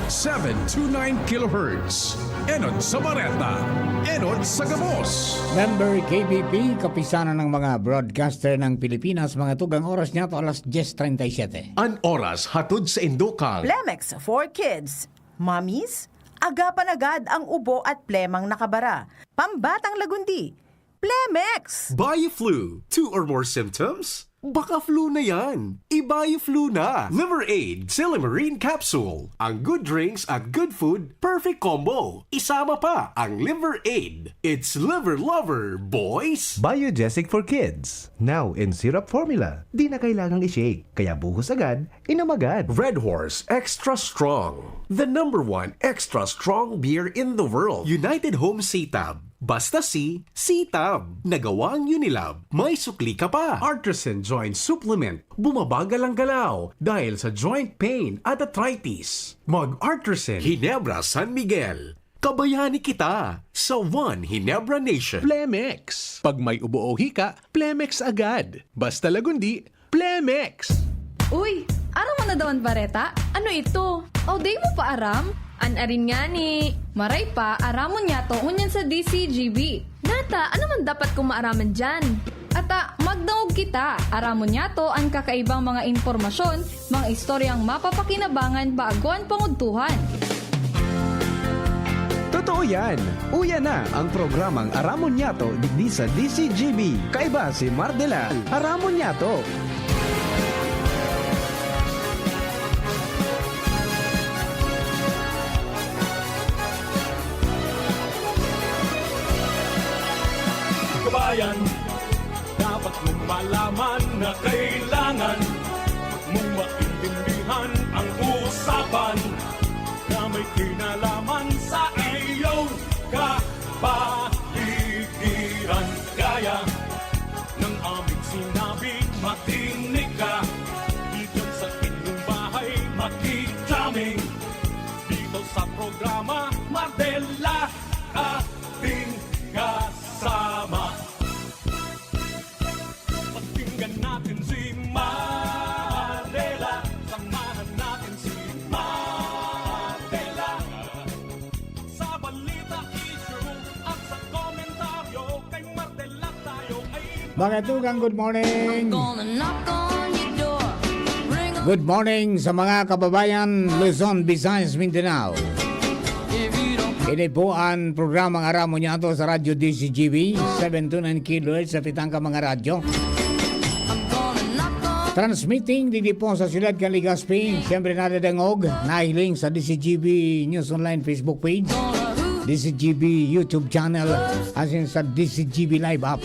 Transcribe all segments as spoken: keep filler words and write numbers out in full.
Seven two nine kilohertz. Enot sa Bareta, enot sa gabos. Member K B P, Kapisanan ng mga Broadcaster ng Pilipinas, mga tugang, oras niya to alas diyes treinta y siete. An oras hatod sa indokang Plemex for Kids. Mommies, agapan agad ang ubo at plemang nakabara. Pambatang lagundi, Plemex! Bioflu, two or more symptoms? Baka flu na yan. I-Bioflu na. Liver Aid, Silymarin Capsule. Ang good drinks at good food, perfect combo. Isama pa ang Liver Aid. It's Liver Lover, boys! Biogesic for Kids. Now in syrup formula. Di na kailangang i-shake. Kaya buhos agad, inom agad. Red Horse Extra Strong. The number one extra strong beer in the world. United Home C-Tab. Basta C, C-Tab. Nagawang Unilab. May sukli ka pa. Artisan Joint Supplement. Bumabagal ang galaw dahil sa joint pain at arthritis. Mag-Artisan. Ginebra San Miguel. Kabayani kita sa One Ginebra Nation. Plemex. Pag may ubo o hika, Plemex agad. Basta lagundi, Plemex! Uy, aram mo na daw an bareta? Ano ito? O, di mo pa aram? An arin ngani, maray pa, aramon niyato ngunyan sa D C G B. Nata, ano man dapat kong maaraman diyan? Ata, magdangog kita. Aramon niyato an kakaibang mga impormasyon, mga istoryang mapapakinabangan bago an pangudtuhan. Totoo yan! Uya na ang programang Aramon Niyato digdi sa D C G B. Kaiba si Mar de la Aramon Niyato. Kabayan, dapat mong malaman na kailangan mong maintindihan ang usapan na may kinalaman sa iyong kapaligiran. Kaya ng aming sinabi, makinig ka. Diyan sa inyong bahay, makijaming. Dito sa programa, Mar de la, ating kasama. Pakinggan natin si Mar de la. Samahan natin si Mar de la. Sa balita, issue, at sa komentaryo, kay Mar de la tayo ay Mga tugang, good morning. Good morning sa mga kababayan, Luzon, Visayas, Mindanao. Ini po ang programang Aramon Niyato sa Radyo D C G B, seven two nine kilohertz sa pitang ka mga radyo. Transmitting digdi po sa siyudad kan Legazpi. Siyempre, nadadangog, nahiling sa D C G B News Online Facebook page, D C G B YouTube channel, asin sa D C G B Live app.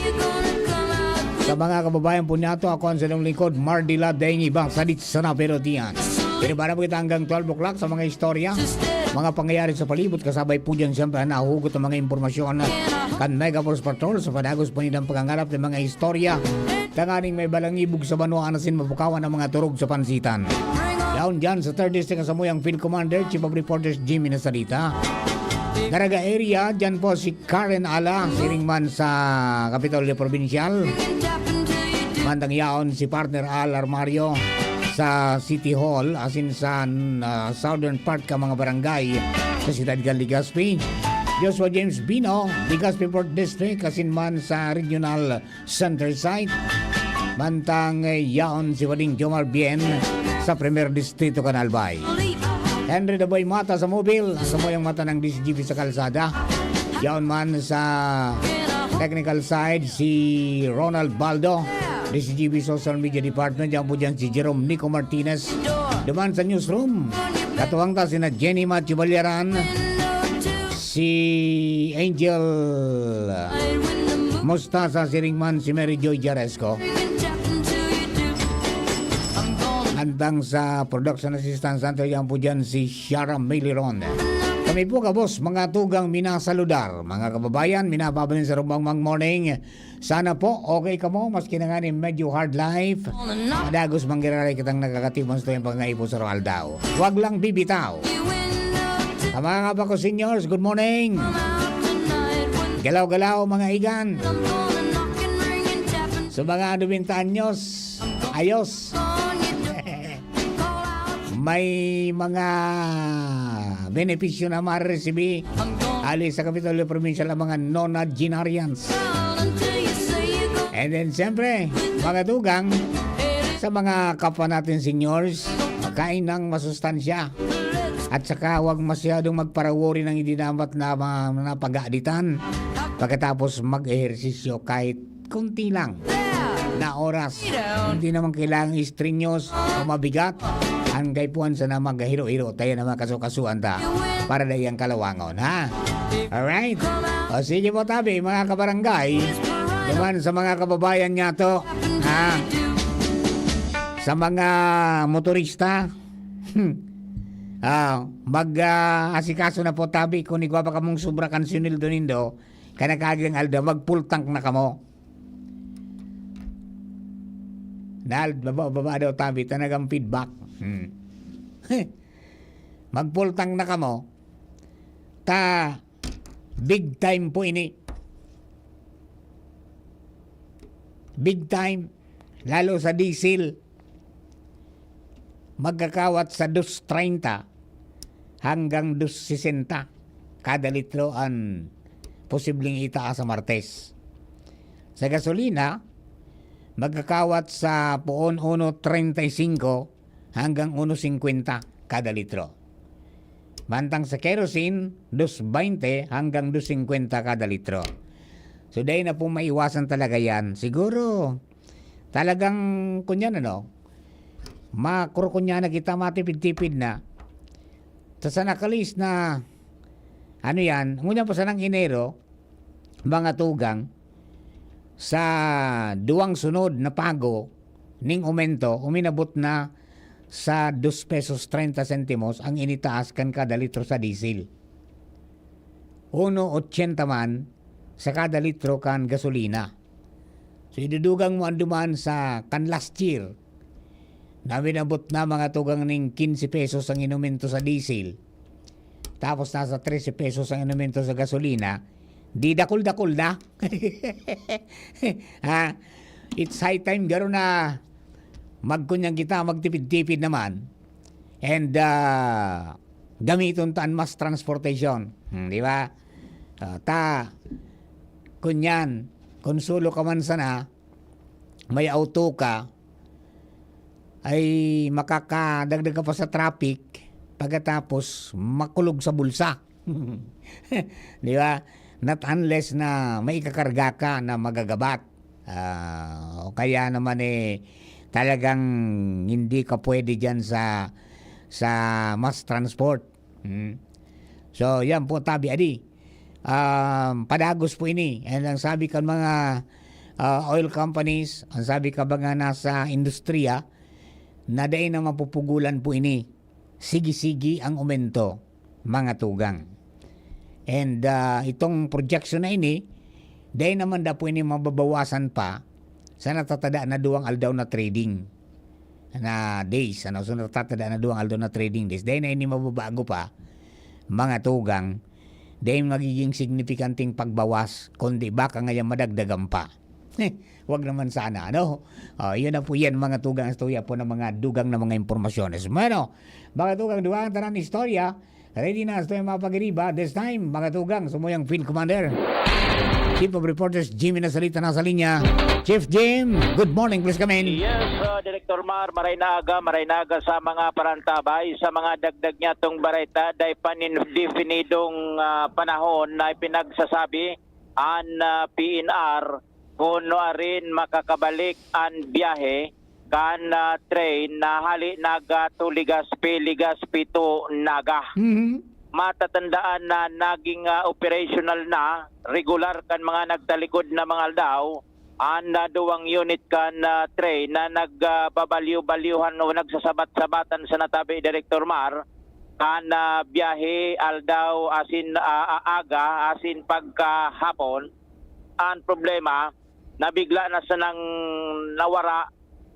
Sa mga kababayan po niyato, ako ang inyong lingkod, Mardila Deng Ibang Sadit sa Naperotian. Pinabara po kita hanggang twelve o'clock sa mga istorya, mga pangyayari sa palibot, kasabay po dyan siyempre ang nahuhugot ng mga impormasyon kan Mega Force Patrol sa padagos po nilang paghangalap ng mga istorya tanganing may balangibog sa banwaan asin mapukawan ang mga turog sa pansitan. Yaon dyan sa Third District, samuyang Field Commander, Chief of Reporters Jimmy Nasalita. Daraga area, dyan po si Karen Ala, siring man sa Kapitolyo Probinsyal. Mantang yaon si Partner Al Armario sa City Hall, asin sa, ah, southern part ka mga barangay sa Siyudad kan Legazpi. Joshua James Bino, Legazpi Fourth District, asin man sa Regional Center Site. Mantang, eh, yaon si Wading Jomar Bien sa Primer Distrito kan Albay. Henry Daboy Mata sa Mobile, samuyang mata ng D C G B sa kalsada. Yaon man sa technical side, si Ronald Baldo, D C G B Social Media Department. Yaon po dyan si Jerome Nico Martinez. Duman sa newsroom, katuwang ta sina Jenny Matthew Balyaran, si Angel Mostasa, siring man si Mary Joy Jaresco. Mantang sa production assistant center, yaon po dyan si Shara Miliron. Kami po, gabos, mga tugang minasaludar, mga kababayan, minapabalin sa rumbang mag morning. Sana po, okay kamo, maski na ngani medyo hard life. Madagos manggiraray kitang nakakatibon sa tuyang pangaipo sa aldaw. Huwag lang bibitaw. Sa mga kapako seniors, good morning. Galaw-galaw, mga igan. Sa mga nobenta anyos, ayos. May mga benepisyo na mareresibi hali sa Kapitolyo Provincial ang mga nonagenarians. And then, siyempre, mga tugang, sa mga kapwa natin seniors, kain ng masustansya. At saka, huwag masyadong magparawori ng hindi dapat na, na pag-aaditan. Pagkatapos, mag-ehersisyo kahit konti lang na oras. Hindi naman kailangan strenuous o mabigat. Ang kaipuhan sana maghiro-hiro, tayo na makasukasuan ta para dai ang kalawangon, ha? Alright? O sige po, tabi, mga kabarangay, naman sa mga kababayan niya to, ha? Sa mga motorista, ah, mag, ah, asikaso na po, tabi, kung igwa pa kamong sobra kan sweldo nindo, kanakagang aldaw, mag-full tank na kamo. Nal, baba, baba daw, tabi, tanagang feedback. Hmm. Mag-full tank na kamo. Ta, big time po ini. Big time. Lalo sa diesel. Magkakawat sa dos treinta hanggang dos sesenta kada litro an posibleng itaas sa Martes. Sa gasolina, magkakawat sa poon uno treinta y cinco hanggang uno singkwenta kada litro. Mantang sa kerosene, dos baynte hanggang dos singkwenta kada litro. So, dai na po maiwasan talaga yan. Siguro, talagang, kunyan, ano, makurukunyan na kita, matipid-tipid na. Sa, sa nakalis na, ano yan, ngunyan pa sanang Enero, mga tugang, sa duwang sunod na pago ning umento, uminabot na sa dos pesos treinta sentimos ang initaas kan kada litro sa diesel. Uno ochenta man sa kada litro kan gasolina. So, idudugang mo ang duman sa kan last year, na minabot na, mga tugang, ning quince pesos ang inumento sa diesel. Tapos nasa trese pesos ang inumento sa gasolina. Di dakul-dakul na. Ha? It's high time garo na magkunyang kita, magtipid-tipid naman. And, ah, gamiton ta an mass transportation. Hmm, di ba? Ah, ta, kunyan, kung solo ka man sana, may auto ka, ay makakadagdag ka pa sa traffic, pagkatapos makulog sa bulsa. Di ba? Not unless na may ikakarga ka na magagabat. Ah, o kaya naman, eh, talagang hindi ka pwede diyan sa, sa mass transport. Hmm. So, yan po, tabi, adi. Um, padagos po ini. And ang sabi kan mga, ah, oil companies, ang sabi ka ba nga nasa industriya, na dai na mapupugulan po ini. Sige-sige ang umento, mga tugang. And, ah, itong projection na ini, dai naman da po ini mababawasan pa sa natatada na duwang aldaw na trading na days, ano? So, natatada na duwang aldaw na trading days. Dai na ini mababago pa, mga tugang. Dai magiging signipikanting pagbawas, kundi baka ngayon madagdagan pa. Wag naman sana, ano? Oh, yun na po yan, mga tugang, istorya po ng mga dugang na mga impormasyones. Bueno, mga tugang, dugang tanan istorya. Ready na sa mga pag-iriba. This time, mga tugang, sumuyang Field Commander, Chief of Reporters, Jimmy Nasalita, nasa linya. Chief Jim, good morning, please come in. Yes, uh, Director Mar, maray na aga, maray na aga sa mga parantabay, sa mga dagdag niya tong bareta, dai pa nin definidong, ah, panahon na ipinagsasabi an, ah, P N R kung nuarin makakabalik an biyahe kan, ah, train na hali Naga to Legazpi, Legazpi to Naga. Mhm. Matatandaan na naging, ah, operational na, regular kan mga nagtalikod na mga aldaw, an, ah, duwang unit kan, ah, train na nag, ah, babalyo-balyohan o nagsasabat-sabatan sa natabi, Director Mar, kan, ah, biyahe aldaw asin, ah, ah, aga asin pagkahapon. An problema, nabigla na sanang nawara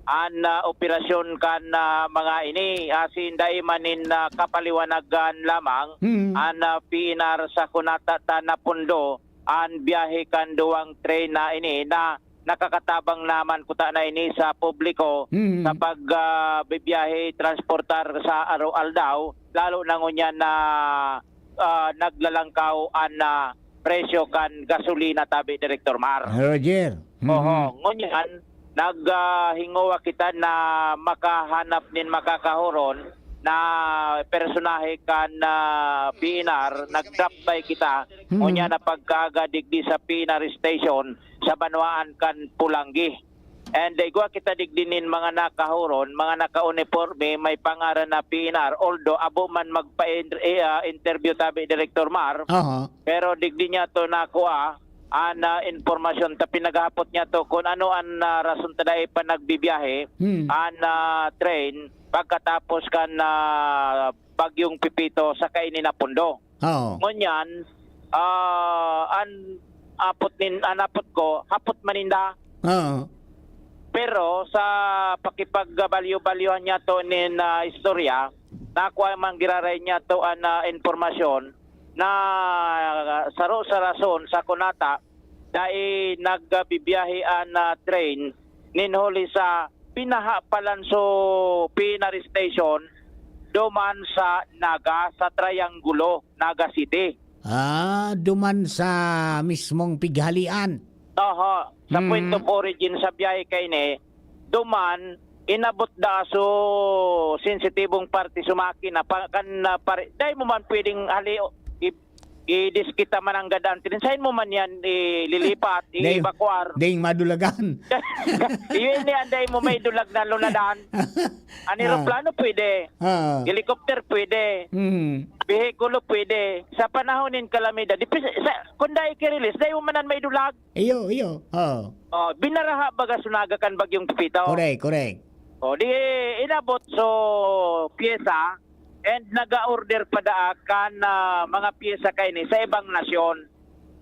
an, ah, operasyon kan, ah, mga ini, asin dai man nin, ah, kapaliwanagan lamang Hmm. an, ah, P N R sa kunata ta napundo an biyahe kan duwang train na ini na nakakatabang naman kuta na ini sa publiko Mm. sa pag, ah, bibiyahe, transportar sa araw-aldaw, lalo na ngunyan na, ah, naglalangkaw an, ah, presyo kan gasolina tabi, Direktor Mar. Roger. Oho, Mm. ngunyan, nag, ah, hingowa kita na makahanap nin makakahoron na personahe kan, ah, P N R, nag-drop by kita, Mm. ngunyan na pagkaaga digdi sa P N R station sa banwaan kan Polangui. And igwa kita digdi nin mga nakahoron, mga nakauniporme, may pangaran na P N R, although abo man magpa-in-, eh, ah, interview tabi, Direktor Mar, Aha. pero digdi niya to nakua an, ah, impormasyon ta pinaghapot niya to kung ano an, ah, rason ta dai pa nagbibiyahe Hmm. an, ah, train pagkatapos kan, ah, Bagyong Pepito saka ini napundo. Oo. Ngunyan, ah, an apot nin-, an apot ko, hapot maninda. Oo. Pero sa pakipagbalyo-balyohan niya to nin, ah, istorya, nakua man giraray niya to an, ah, impormasyon na saro sa rason sa kunata dai nagbibiyahe an, ah, train nin huli sa Pinaha Palanso P N R Station duman sa Naga, sa Triangulo, Naga City. Ah, duman sa mismong pighalian. Oho, sa Mm. point of origin sa biyahe kaini, duman, inabot da so sensitibong parte sa makina, pa, kan, ah, pare-, dai mo man pwedeng hali-, i-, i-diskita man ang gadaan. Sain mo man yan ililipat, Dai, i-evacuar? Daing madulagan. Iyo ini ang dai mo maidulag na lunadan. An Ah. eroplano pwede. Ah. Helicopter pwede. Mm. Behikulo pwede. Sa panahon nin kalamidad, dipis-, sa, kung dai ki-release, dai mo man an maidulag. Iyo, iyo. Oo. Oh, binaraha baga so Naga kan Bagyong Pepito. Correct, correct. Oh, di inabot so pyesa and naga-order pa daa kan, ah, mga pyesa kaini sa ibang nasyon.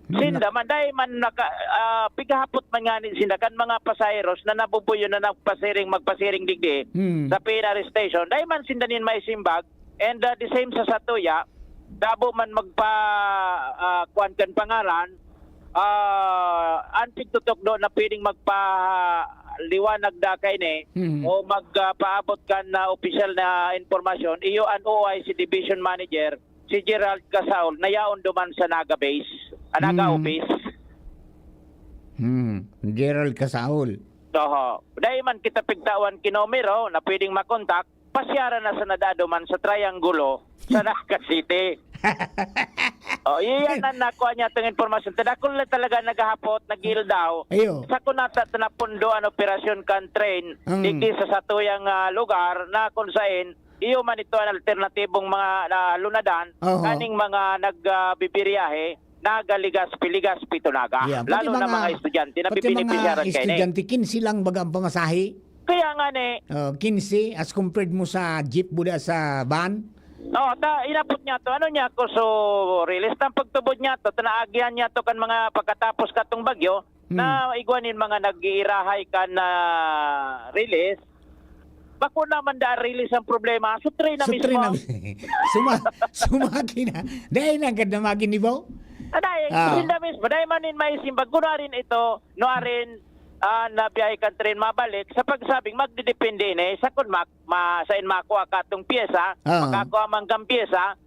Hmm. Sinda man, dai man naka-, ah, pighapot man ngani sinda kan mga pasaheros na nabubuyo na nagpasiring, magpasiring digdi Hmm. sa P N R station. Dai man sinda nin maisimbag. And, ah, the same sa satuya, dabo man magpa-, ah, kuwan kan pangalan, ah, an pigtutukdo na pwedeng magpaliwanag da kaini Mhm. o mag, ah, paabot kan, ah, opisyal na impormasyon, iyo an O I C Division Manager, si Gerald Casaul, na yaon duman sa Naga Base, ah, Naga Mhm. Office. Hmm, Gerald Casaul. Oho. Dai man kita pigtawan ki numero na pwedeng makontak, pasyaran na sana daa duman sa Triangulo, sa Naga City. Oh, iyan ang nakuha niya tong impormasyon. Tadakol na talaga naghahapot, nag-iildaw. Ayo. Sa kunata ta napundo an operasyon kan train, Mm. digdi sa satuyang, ah, lugar na kung sain, iyo man ito ang alternatibong mga, ah, lunadan, Oho. kaning mga nag, ah, bibiyahe, Naga, Legazpi, Legazpi to Naga. Yeah, pati Lalo na mga, mga estudyante na pati mga bibinipisyaran kaini. Estudyante, kinse lang baga ang pamasahe. Kaya nga ni. Oh, kinse as compared mo sa jeep buda sa van? Oh, ta, inapot niya to. Ano niya ako, so, release ng pagtubod niya to, tanaagihan niya to kan mga pagkatapos katong bagyo, Hmm. na igwa nin mga nag-iirahay kan, ah, release. Bako naman da release ang problema. So, train na So, mismo. train na mi-, suma-, sumagi na. Dahil na agad na maginibaw? Aday, Ah. sinda mismo. Dahil man nin maisimbag, kunwarin ito, nuarin, ah, na biyahe kan train mabalik, sa pagsabing magdidepende ini, sa kun mak-, ma-, sa in makuha ka atong pyesa, Ah. makakuha man kang pyesa,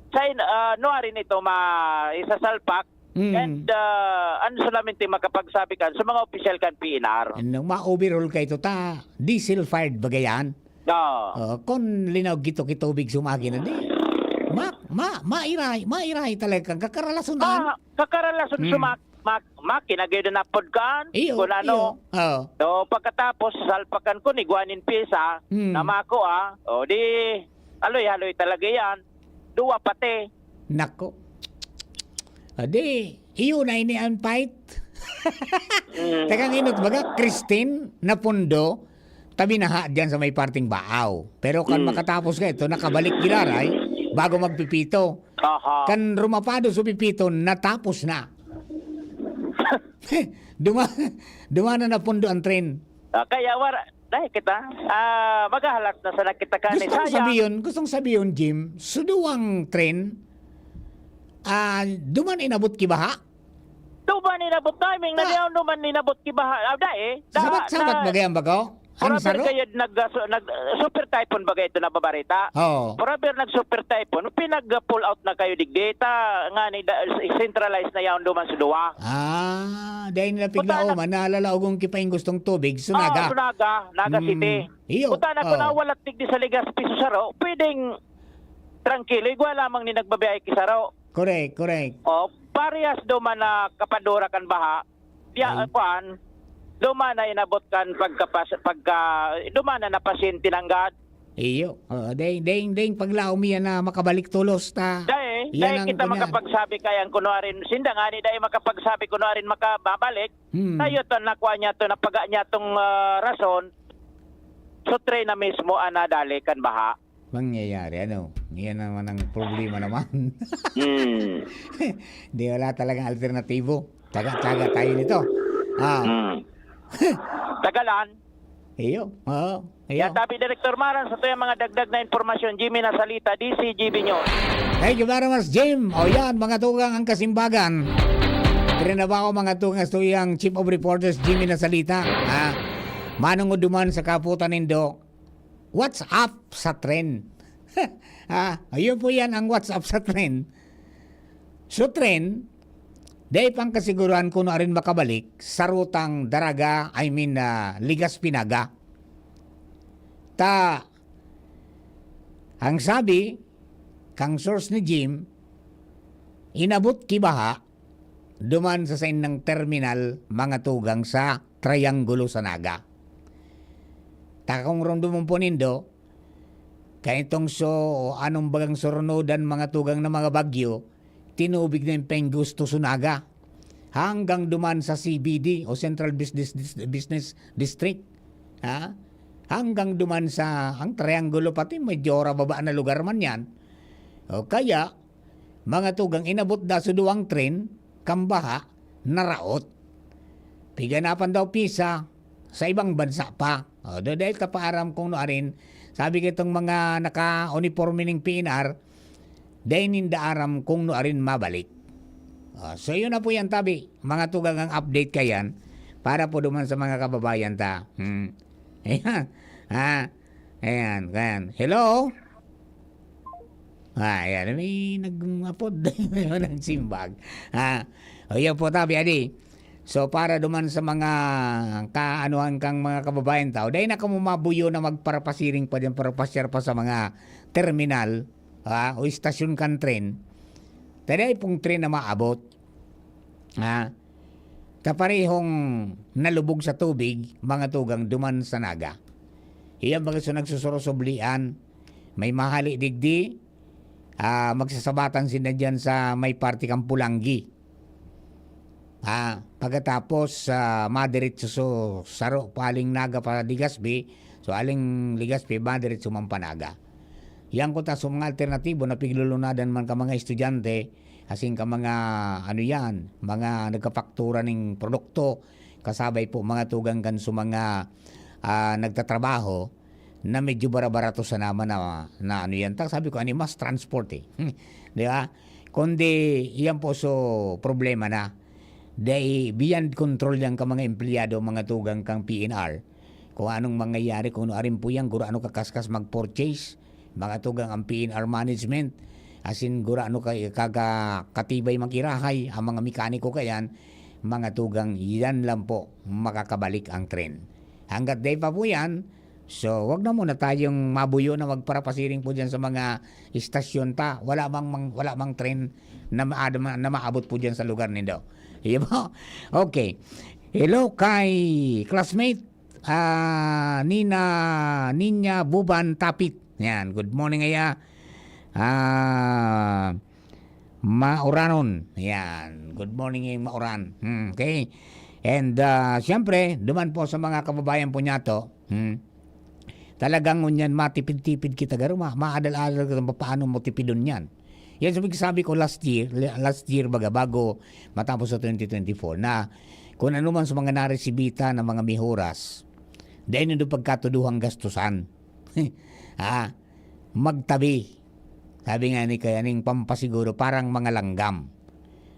sa in, ah, nuarin ito ma-, isasalpak, Mm. and, ah, ano solamente makapagsabi kan sa mga opisyal kan P N R. Ano, ma-overhaul ka ito ta, diesel fired ba gayan? Oo. Oh, kun linaw gito ki tubig sumagi na di. Ma-, ma-, mairahay, mairahay talaga kan kakaralason an. Ah, kakaralason Hmm. sumak-, mak-, makina gyud na pod kan, Iyo, kun ano. iyo. Oo. So, pagkatapos, salpakan ko ni Guanin Pisa, Hmm. na mako, ah. O, di, haloy-haloy talaga yan. Duwa pati. Nako. Adi, iyo na ini ang fight. Mm. Teka, inot baga, Christine Napundo, tabi na ha, diyan sa may parting Baaw. Pero kan Mm. makatapos ka ito, nakabalik giraray, bago magpipito. Aha. Kan rumapado sa pipito, natapos na. Duma-, duma na Napundo ang train. Ah, kaya wala, dahil kita, ah, maghahalat na sana kita kan Gustong Isaya. sabiyon, gustong sabiyon, Jim, suduwang train, ah, duman inabot ki baha? Duman inabot, timing na Ah. niya, duman inabot ki baha. Ah, dai, da-, Sabat-sabat da-, ba gayang bagaw? Ang forever saro? Gayud nag, ah, su-, nag, ah, super typhoon ba gayo ito na babarita? Oo. Forever nag-super typhoon, pinag-pull out na kayo digdi. Ta, nga ni, da-, centralized na yaon duman sa duwa. Ah, dahil nila Punta na. Piglaoman, naalala ko kung kipaing gustong tubig, Oo, sunaga. Sunaga, Naga Mm. City. Iyo, Punta na, kung oo. Nawalat digdi sa Legazpi, sa saro, pwedeng trangkilo, igwa lamang ni nagbabiyahe ki saro. Correct, correct. Oh, parehas duman na kapadura kan baha. Diya, Ay. Kuan, duman na inabot kan pagkapas-, pagka, duman na napasyente nanggad. Iyo. Oo, ding, ding, ding, paglaom yan na makabalik tulos ta. Dai, Yan dai ang kita kuan yan. Makapagsabi kaya ang kunwarin. Sinda nga ni dai makapagsabi kunwarin makababalik. Hmm. Tayo to, nakuha niya to, napaga niya tong, ah, rason. So, tray na mismo ang nadali kan baha. Mangyayari, ano? Yan naman ang problema naman. Hmm. Di, wala talagang alternatibo. Tsaga-tsaga tayo nito. Ah. Hmm. Tagalan. Iyo, oo. Iyo. Yan, tabi, Director Maran, sa tuyang mga dagdag na impormasyon, Jimmy Nasalita, D C G B News. Thank you very much, Jim. O yan, mga tugang ang kasimbagan. Trinabaho, mga tugang, sa tuyang Chief of Reporters, Jimmy Nasalita. Ha? Manungod duman sa kaputan nindo, what's up sa tren? Ah, ayun po yan ang what's up sa tren. So, tren, dai pang kasiguruhan kung arin makabalik sa rutang Daraga, I mean, ah, Legazpi-Naga. Ta, ang sabi, kang source ni Jim, inabot ki baha, duman sa saindang terminal, mga tugang sa Triangulo sa Naga. Ta kung romdomon po nindo, kaitong so, anong bagang surunodan, mga tugang na mga bagyo, tinubig na yung Pengusto Sunaga. Hanggang duman sa C B D o Central Business Dis-, Business District. Ha? Hanggang duman sa, ang Triangulo pati, medyo ora baba na lugar man yan. O kaya, mga tugang, inabot da sa duwang tren, kan baha, naraot. Piganapan daw pisa, sa ibang bansa pa. O, do, dahil ta pa aram kung no arin, sabi kitong mga naka-uniforme ning P N R, dahil ninda aram kung no arin mabalik. O, so, yun na po yan, tabi. Mga tugang ang update kayan, para po duman sa mga kababayan ta. Hmm. Ayan. Ha? Ayan, ayan. Hello? Ah, ayan. May nag-apod. May nagsimbag. Ha? O, yun po, tabi, adi. So, para duman sa mga kaanuhan kang mga kababayan tao, dahil na kamo mabuyo na magparapasiring pa dyan, parapasyar pa sa mga terminal, ha? O istasyon kan tren. Taday pong tren na maabot. Ha? Ta parehong nalubog sa tubig, mga tugang duman sa Naga. Iyan baga so nagsusurosublian, may mahali digdi, ah, magsasabatan sinda diyan sa may parte kan Pulanggi. Ah, pagkatapos, ah, madiretso so saro, paling Naga pa Legazpi, so aling Legazpi, madiretso man pa Naga. Yan kuta so mga alternatibo na piglulunadan man ka mga estudyante, asin ka mga, ano yan, mga nagkapaktura ning produkto, kasabay po mga tugang kan so mga, ah, nagtatrabaho, na medyo barabarato sa naman na, na ano yan. Ta, sabi ko, "Ani mas transport eh." Di ba? Kundi, yan po so problema na. Dahil beyond control yan ka mga empleyado, mga tugang kang P N R. Kung anong mangyayari, kung ano arin po yan, guro ano kakaskas mag-purchase, mga tugang ang P N R management. Asin guro ano ka, kaga, katibay mag-irahay, ang mga mekaniko kayan, mga tugang, yan lang po, makakabalik ang tren. Hanggat day pa po yan, so, wag na muna tayong mabuyo na magparapasiring po dyan sa mga istasyon ta. Wala mang, mang, wala mang tren na, maad-, na maabot po dyan sa lugar nindo. Iyo po? Okay. Hello kay classmate, ah, Nina, Ninya Buban Tapit. Yan. Good morning, aya. Ah, Mauranon. Yan. Good morning, eh, Mauran. Hmm, okay. And, ah, siyempre, duman po sa mga kababayan po niya to, hmm, talagang ngunyan matipid-tipid kita, garo, ma-, maadal-adal kita paano mo tipidon yan. Yan sa pagkasabi ko last year, la-, last year baga, bago matapos sa twenty twenty-four, na kung ano man sa mga naresibita na mga mihuras, dahil nandun pagkatuduhang gastusan. Ah, magtabi. Sabi nga ni kaya ning pampasiguro, parang mga langgam.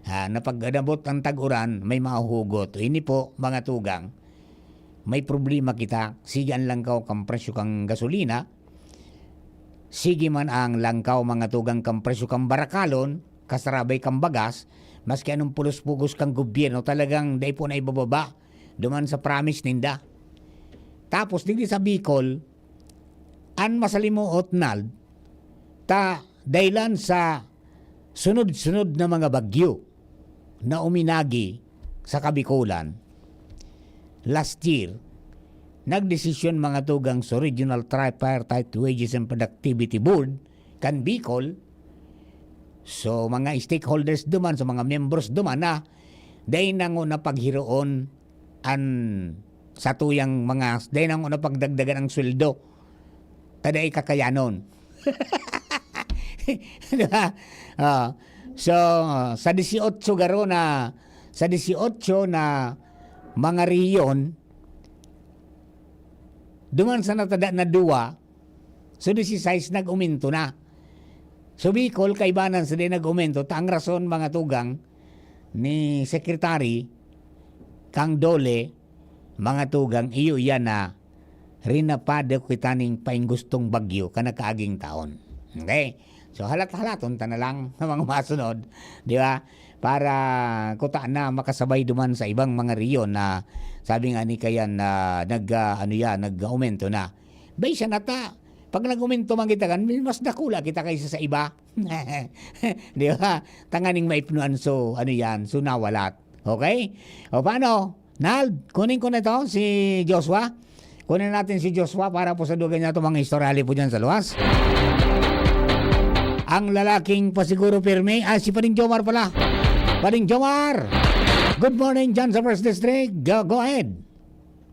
Ah, na pag nabot ang tag-uran, may mahuhugot. Ini po, mga tugang, may problema kita. Sige ang langkaw kan presyo kan gasolina. Sige man ang langkaw, mga tugang, kan presyo kan barakalon, kasarabay kan bagas, maski anong pulos-pugos kan gobyerno, talagang dai po na ibababa duman sa promise ninda. Tapos, digdi sa Bicol, an masalimuot, Nald, ta dahilan sa sunod-sunod na mga bagyo na uminagi sa Kabikolan last year, nagdesisyon, mga tugang, sa Regional Tripartite Wages and Productivity Board kan Bicol, so mga stakeholders duman, sa mga membros duman na dai na ngona paghiroon an satuyang mga, dai na ngona pagdagdagan ang sweldo. Ta dai kakayanon. Di ba? Ah, so, sa dieciocho garo na, sa dieciocho na mga rehiyon, duman sa natada na duwa, so dieciséis nag-umento na. So Bicol, kaibanan sa di nag-umento, ta ang rason, mga tugang, ni Secretary kang DOLE, mga tugang, iyo iyan na rinapado kita ning painggustong bagyo kan nakaaging taon. Okay? So, halat-halaton ta na lang ang mga masunod, di ba? Para kuta na makasabay duman sa ibang mga rehiyon na sabi nga ni Kayan na nag, ah, ano yan, nag-aumento na. Bay siya nata, pag nag-aumento man kita kan, mas dakula kita kaysa sa iba. Di ba? Tanganing maipnuan, so, ano yan, so nawalat. Okay? O paano? Nald, kunin ko na ito, si Joshua. Kunin natin si Joshua para po sa dugang niya itong mga istorya po dyan sa luwas. Ang lalaking pasiguro pirmi, ah, si Pading Jomar pala. Pading Jomar! Good morning dyan sa First District. Go, go ahead.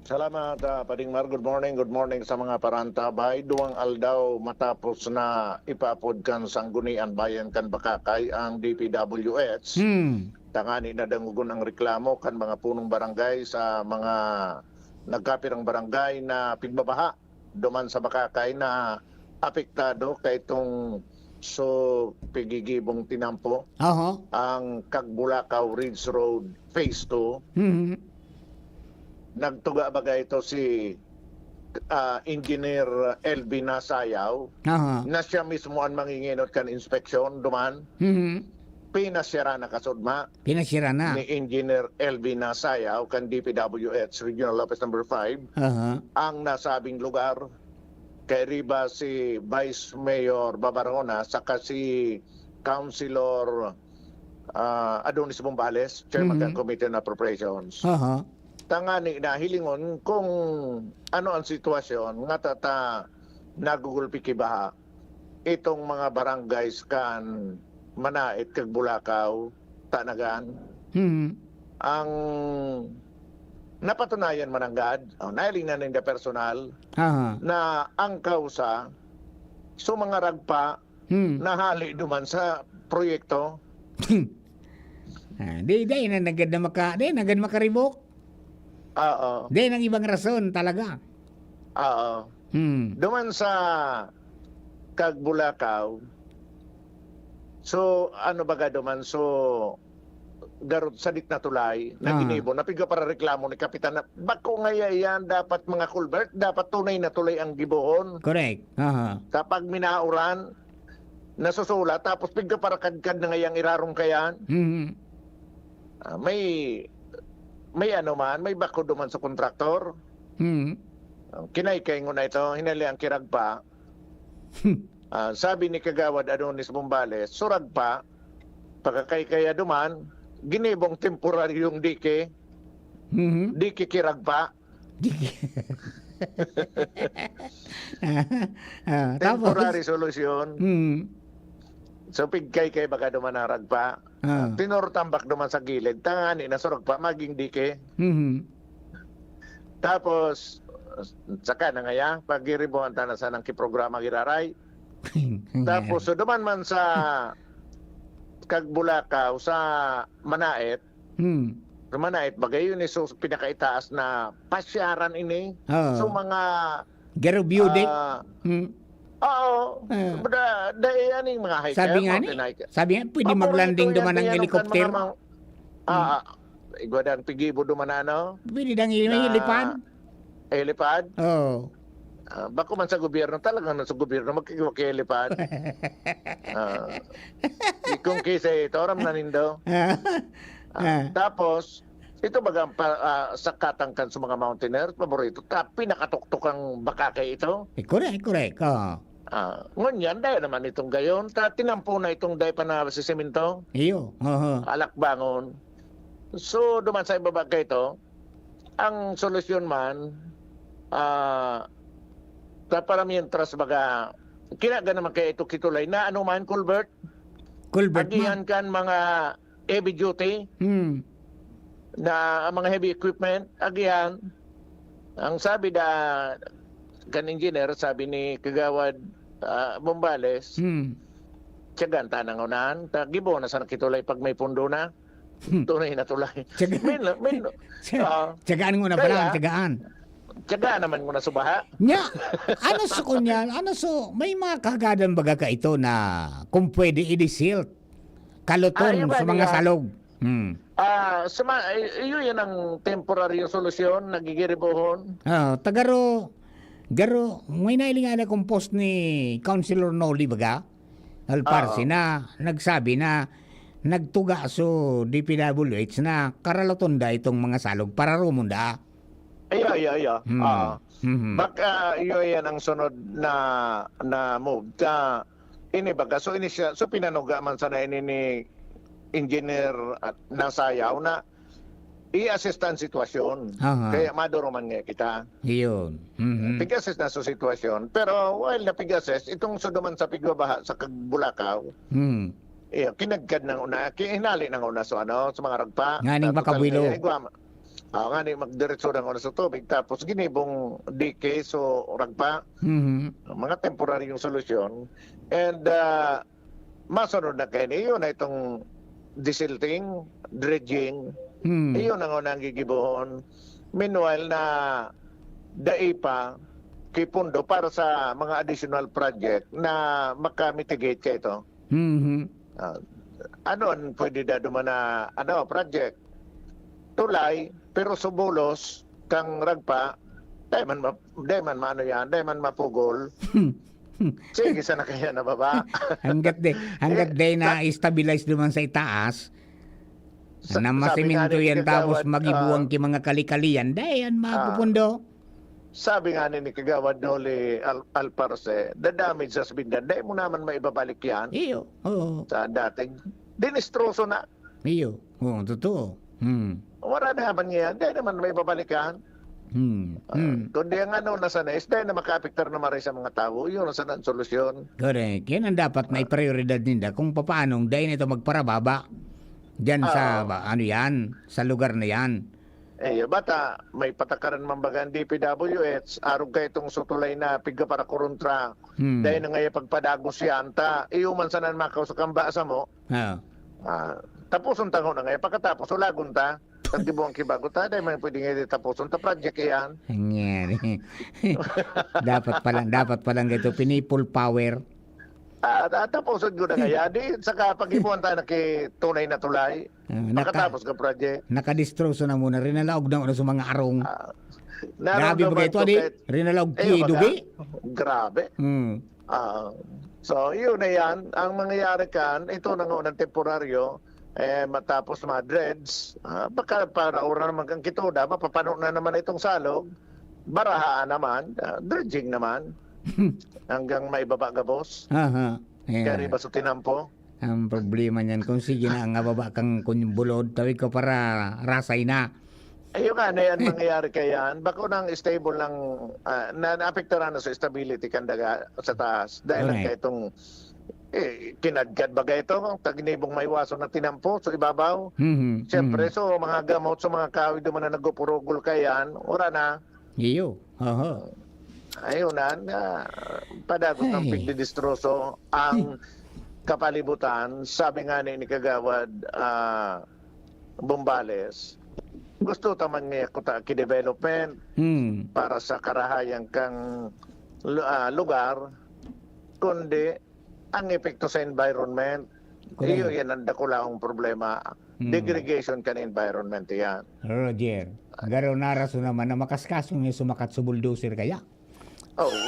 Salamat, ah, Pading Mar. Good morning, good morning sa mga parantabay. Duwang aldaw matapos na ipaapod kan Sanggunian Bayan kan Bakakay ang D P W H. Hmm. Tangani na dangogon ang reklamo kan mga punong barangay sa mga nagkapirang barangay na pigbabaha duman sa Bakakay na apektado kaitong so pigigibong tinampo Aha. ang Cagbulacao Ridge Road Phase two. Mhm. Nagtuga baga ito si, ah, Engineer L B Nasayaw, Aha. na siya mismo ang mangingenot kan inspeksyon duman. Mhm. Pinasyaran na kasudma Pinasira na. ni Engineer L B Nasayaw kan D P W H Regional Office Number five Aha. ang nasabing lugar. Kairiba si Vice Mayor Babarona saka si Councilor, ah, Adonis Bombales, Chairman Mhm. ng Committee on Appropriations. Aha. Tangani na hilingon kung ano ang sitwasyon nga tata nagugulpi ki baha itong mga barangays kan Manaet kag Bulacao, Tanagan. Mhm. Ang napatunayan mananggad, oh, nahiling na ninda personal, Aha. na ang kausa, so mga ragpa, Hmm. nahali duman sa proyekto. Ah, di, di na nagad na maka-, di nagad makaribok. Oo. Di nang ibang rason talaga. Oo. Hmm. Duman sa Cagbulacao, so, ano baga duman, so, garot sa dit na tulay na Ah. ginibo, na pigpaparareklamo ni Kapitan na, "Bako ngaya iyan, dapat mga culvert, dapat tunay na tulay ang gibohon." Correct. Aha. Sa pag minauran, nasusulat, tapos pigpaparakadkad na ngayang irarong kayan. Mhm. Ah, may, may ano man, may bako duman sa kontraktor. Mhm. Ang kinaykay ngona ito, hinali ang kiragpa. Ah, sabi ni Kagawad Adonis Bombales, surag pa, pagkakaykaya duman, ginibong temporaryong dike, Mhm. dike kiragpa. Dike. Ah, ah, tapos? Temporary solution. Mhm. So, pigkaykay baga duman ang ragpa. Ah. Tinortambak duman sa gilid. Tangani na surag pa, maging dike. Mhm. Tapos, saka na ngaya, pagiribuhan ta na sanang kiprograma giraray. Tapos, so, duman man sa Cagbulacao, sa Manaet, Hmm. sa Manaet, bagay yun, eh, so, pinakaitaas na pasyaran ini. Oo. So, mga, Garo View Deck. ah, Hmm. Oo. Ah. Da, da, eh, ano yung mga hiker, Sabi nga ni, mountain hiker? sabi nga, pwede Paborito maglanding yan, duman ang yan ang helicopter. mga ma-, Ah, ah, igwa dang pigibo duman na ano, Pwede dang i-, na helipad? helipad. Oo. Ah, bako man sa gobyerno, talaga man sa gobyerno, magkiwa ki helipad. Ah, kung kisa ito, aram na nindo. Ah, Ah, ah. tapos, ito baga ang pa-, ah, sakatan kan sa mga mountaineers, paborito ta, pinakatuktok ang bakakay ito. Eh, correct, correct, oo. Ah, ngunyan, dai naman itong gayon, ta tinampo na itong dai pa na sisemento. Iyo, oho. Alakbangon. So, duman sa ibaba kay ito, ang solusyon man, ah, ta-, para mientras baga, kinaga naman kaya ito kitulay na ano man, culvert, Culvert man. agihan kan mga heavy duty Hmm. na, ang mga heavy equipment, agihan. Ang sabi da, kan engineer, sabi ni Kagawad, ah, Bombales, Hmm. "Tiyagaan ta nang unahan, ta gibo na sana kitulay pag may pundo na." Hmm. Tunay na tulay. Tiyaga-, Min-, min-, tiya-, ah, tiyagaan nguna pa kaya, lang, tiyagaan. tiyagaan naman nguna sa baha. Nya, ano sa kunyan? Ano so, may mga kahagadan baga ka ito na kung pwede i-desilt? Kaluton Ah, yung sa mga kanina. salog. Hmm. Ah, sa ma-, ay, iyo yan ang temporaryo solusyon, nagigiribohon. Ah, tagaro, garo, may nailing ana kong post ni Councilor Noli baga? Alparsi Oo. na nagsabi na nagtuga so D P W H na karaluton da itong mga salog, pararumon da. Iyo, iyo, iyo. Hmm. Oo. Mhm. Baka iyo yan ang sunod na, na move. Ka, ini baga, so ini siya, so pinanuga man sana ini ni Engineer at Nasayaw na i-assess ta ang sitwasyon. Aha. Kaya maduruman nga kita. Iyon. Mhm. Pig-assess na sa sitwasyon. Pero while na pig-assess, itong suduman sa pigbabaha sa Kagbulakaw, Hmm. iyo, kinagkad ng una, ki-, hinali ng una sa ano, sa mga ragpa. Nganing Na total makabuwilo. kaya igwa ma-, ah, ngani magdiretso ng una sa tubig. Tapos ginibong D K, so ragpa. Mhm. Mga temporaryong solusyon. And, ah, masunod na kaini, yun na itong desilting, dredging. Hmm. Iyon ang unang gigibohon. Meanwhile, na dai pa ki pundo para sa mga additional project na maka-mitigate ka ito. Mhm. Ah, ano ang pwede da duman na, ano, project? Tulay, pero subulos kang ragpa, dai man ma-, dai man maano yan, dai man mapugol. Sige, sana kaya nababa. Hanggat di, hanggat Eh, di na-stabilize duman sa itaas, sa-, na sabi nga masimento ni yan, tapos Kagawad, magibuwang ah, ki mga kali-kali yan, dai yan ah, mapupundo. Sabi nga ni, ni Kagawad Noli Al-, Alparse, "The damage has been done." Dai mo naman maibabalik yan Iyo, oo. sa dating. Dinistroso na. Iyo, oo, totoo. Hmm. Wala naman ngayon. Dai naman maibabalik yan. Hmm, Ah, hmm. kundi ang ano na sana is dai na makaapektar na maray sa mga tao. Yun ang sana ang solusyon. Correct. Yan ang dapat na Ah. iprioridad ninda kung papaanong dai na ito magparababa diyan sa, Ah. ba, ano yan, sa lugar na yan. Eh, bata, may patakaran man baga ang D P W H, arog ka itong sutulay na pigka para kuruntra. Hmm. Dai na ngaya pagpadagos yan, ta, iyo man sana makaw sa kamba sa mo. Ah. Ah, tapuson ta nguna ngaya, pagkatapos, ulagon ta. Tagdi buwang kibago ta, dai man pwede ngaya di tapuson ta, project yan. Nangyari. Dapat pala, dapat pala nga ito, pinipul power. Ah, ta-, tapuson ko na ngaya. Di, saka pag-ipuan tayo na ki tunay na tulay. Ah, naka-, Makatapos ka project. nakadistroso na muna. Rinalaog na una sa mga arong. Ah, Grabe naramdaman ba ito, ko adi? kahit Rinalaog Eh, ki baga? dugi? Grabe. Hmm. Ah, so, yun na yan. Ang mangyayari kan, ito na nga unang temporaryo, eh, matapos ma-dredge, ah, baka para ora naman kang kitoda, mapapano na naman itong salog, barahaan naman, ah, dredging naman, hanggang maibaba gabos. Aha. Ayan. Kaya riba sa tinampo. Ang problema niyan, kung sige na ang ababa kang kun-, bulod, tawid ka para rasay na. Ayun nga, na yan, mangyayari kaya yan. Bako nang stable lang, ah, na, naapektuhan na sa stability kan daga sa taas. Dahil lang Correct. kaya itong, eh, kinadkad baga ito, tagnibong maiwason na tinampo sa ibabaw. Mhm, Siyempre, mhm. so, mga gamot sa mga kahoy duman na nagpupurugol kaya yan, wala na. Iyo, oho. Ayun na, na padagos ng Ay. pigdidistroso ang kapalibutan. Sabi nga ni, ni Kagawad, ah, Bombales, gusto ta man nga kuta ki development Hmm. para sa karahayan kang lu-, ah, lugar, kundi ang epekto sa environment, Iyo, yan ang dakulaong problema. Hmm. Degradation kan environment yan. Roger, garo na rason naman na makaskaso niya sumakat sa bulldozer kaya? Oo.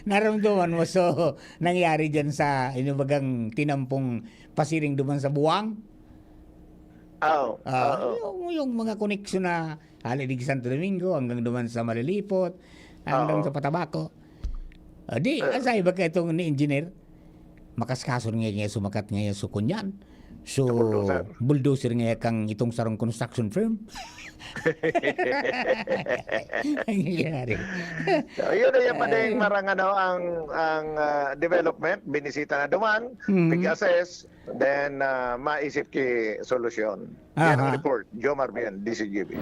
Naramdaman mo, so, nangyari dyan sa inubagang tinampong pasiring duman sa buwang? Oo, Ah, oo. yung, yung mga koneksyon na hali di Santo Domingo hanggang duman sa Malilipot, hanggang Oo. sa Patabaco. Ah, di, Ah. asay ba kayo itong ni engineer? Makaskason nga niya, sumakat nga niya, so kunyan. So, Sa bulldozer. bulldozer nga kang itong sarong construction firm. Ang nangyayari. So, yun na yan pa din, Eh. marang ano, ang, ang, ah, development, binisita na duman, Mm. pig-assess, then, ah, maisip ki solusyon. Yan ang Aha. report, Jomar Bien, D C G B.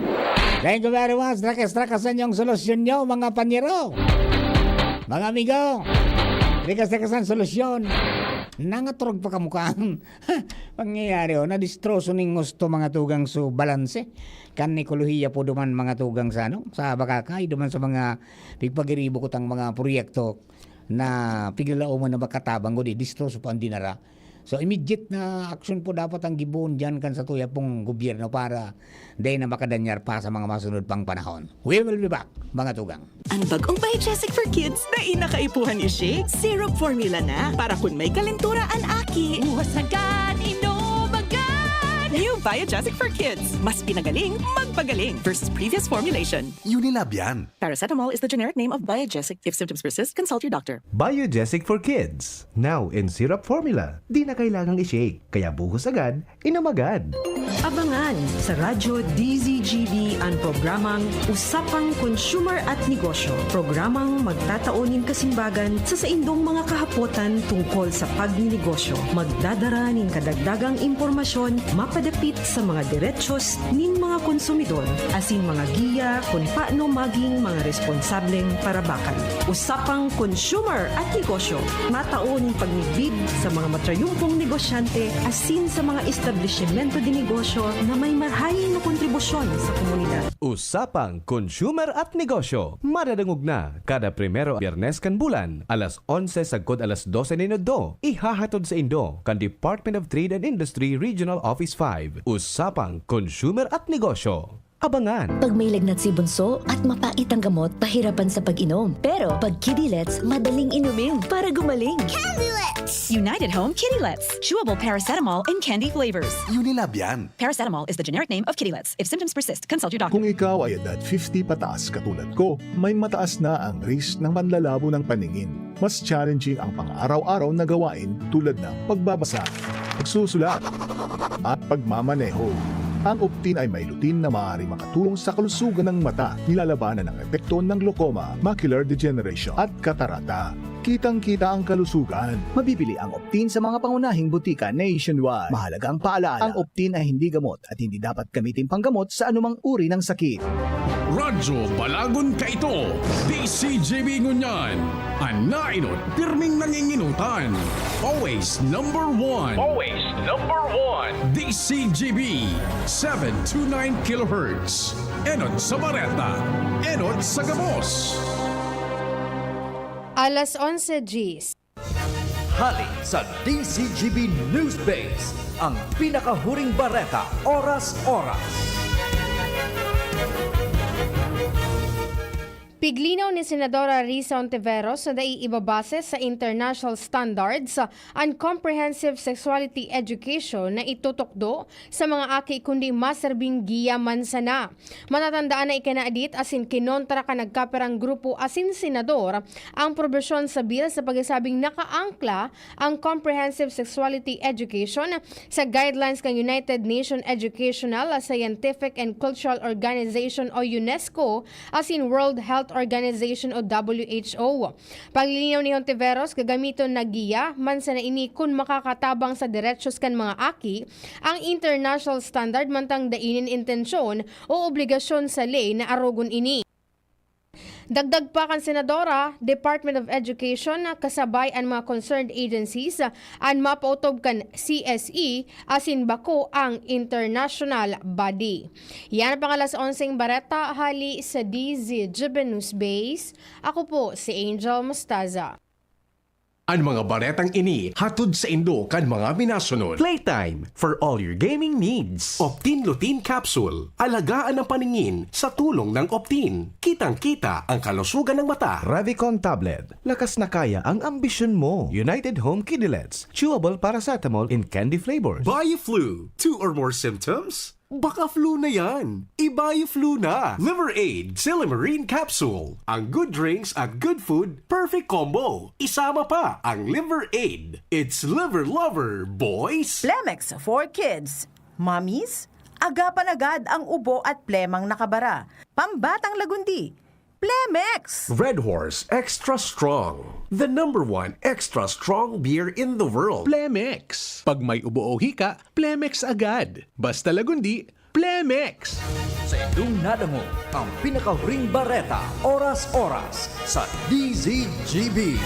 Thank you very much. Trakas-trakas sa inyong solusyon nyo, mga panyero. Mga amigo, trakas-trakas ang solusyon. Nangaturog pa kamukaan. Pangyayari, oh, nadistroso ning gusto, mga tugang, so balanse. Kan ekolohiya po duman, mga tugang, sa, ano, sa Bacacay, duman sa mga pigpagiribo ko tang mga proyekto na piglalaoman na makatabang ko di, distroso po ang dinara. So, immediate na action po dapat ang giboon diyan kan sa tuya pong gobyerno para dai na makadanyar pa sa mga masunod pang panahon. We will be back, mga tugang. Ang bagong Biogesic for Kids na inakaipuhan ni Shake, syrup formula na para kun may kalentura an aki. Buhas agad, inom agad! New Biogesic for Kids. Mas pinagaling, magpagaling versus previous formulation. Unilab yan. Paracetamol is the generic name of Biogesic. If symptoms persist, consult your doctor. Biogesic for Kids. Now in syrup formula. Di na kailangang i-shake. Kaya buhos agad, inom agad. Abangan sa Radyo D Z G B an programang Usapang Consumer at Negosyo. Programang magtatao nin kasimbagan sa saindong mga kahapotan tungkol sa pagninegosyo. Magdadara nin kadagdagang impormasyon mapadapit sa mga derechos nin mga konsumidor, asin mga giya kun paano maging mga responsableng parabakan. Usapang Consumer at Negosyo, matao nin pagmidbid sa mga matrayumpong negosyante asin sa mga establisimento de negosyo na may marahay na kontribusyon sa komunidad. Usapang Consumer at Negosyo, madadangog na kada primero Biyernes kan bulan, alas onse sagkod alas dose nin udto. Ihahatod saindo kan Department of Trade and Industry Regional Office five. Usapang Consumer at Negosyo. Abangan! Pag may lagnat si Bunso at mapait ang gamot, pahirapan sa pag-inom. Pero pag Kidilets, madaling inumin para gumaling. Candy Lets! United Home Kidilets. Chewable paracetamol and candy flavors. Unilab yan. Paracetamol is the generic name of Kidilets. If symptoms persist, consult your doctor. Kung ikaw ay edad fifty pataas katulad ko, may mataas na ang risk ng panlalabo ng paningin. Mas challenging ang pang-araw-araw na gawain tulad ng pagbabasa, pagsusulat, at pagmamaneho. Ang Optin ay may lutein na maaaring makatulong sa kalusugan ng mata, nilalabanan ang epekto ng glaucoma, macular degeneration, at katarata. Kitang-kita ang kalusugan. Mabibili ang Optin sa mga pangunahing butika nationwide. Mahalagang paalala, ang Optin ay hindi gamot at hindi dapat gamitin panggamot sa anumang uri ng sakit. Radyo Balagon Kaito, D C G B ngunyan. An nainot, pirming nanginginutan. Always number one. Always number one. D C G B, seven two nine kilohertz. Enot sa bareta, enot sa gabos. Alas onse diyes. Hali sa D C G B News Base, ang pinakahuring bareta, oras-oras. Piglinaw ni Senadora Risa Ontiveros na dai ibabase sa international standards an comprehensive sexuality education na itutukdo sa mga aki, kundi maserbing giya man sana. Matatandaan na ikinadit asin kinontra kan nagkapirang grupo asin senador ang probisyon sa bill sa pagsasabing nakaangkla ang comprehensive sexuality education sa guidelines kan United Nations Educational, Scientific and Cultural Organization o UNESCO asin World Health Organization o W H O. Paglilinaw ni Hontiveros, gagamiton na giya man sana ini kun makakatabang sa derechos kan mga aki ang international standard, mantang dai nin intensyon o obligasyon sa ley na arogon ini. Dagdag pa kan senadora, Department of Education kasabay an mga concerned agencies an mapautob kan C S E asin bako ang international body. Yan ang pang alas onseng bareta hali sa D Z G B News Base. Ako po si Angel Mostaza. An mga baretang ini hatod saindo kan mga minasunod. Playtime for all your gaming needs. Optin Lutein Capsule. Alagaan ang paningin sa tulong ng Optin. Kitang-kita ang kalusugan ng mata. Revicon Tablet. Lakas na kaya ang ambisyon mo. United Home Kidilets. Chewable paracetamol in candy flavors. Bioflu. Two or more symptoms? Baka flu na yan. I-Bioflu na. Liver Aid, Silymarin Capsule. Ang good drinks at good food, perfect combo. Isama pa ang Liver Aid. It's Liver Lover, boys! Plemex for Kids. Mommies, agapan agad ang ubo at plemang nakabara. Pambatang lagundi. Plemex! Red Horse Extra Strong. The number one extra strong beer in the world. Plemex. Pag may ubo o hika, Plemex agad. Basta lagundi, Plemex! Sa indong nadangog, ang pinakahuring bareta, oras-oras, sa D Z G B.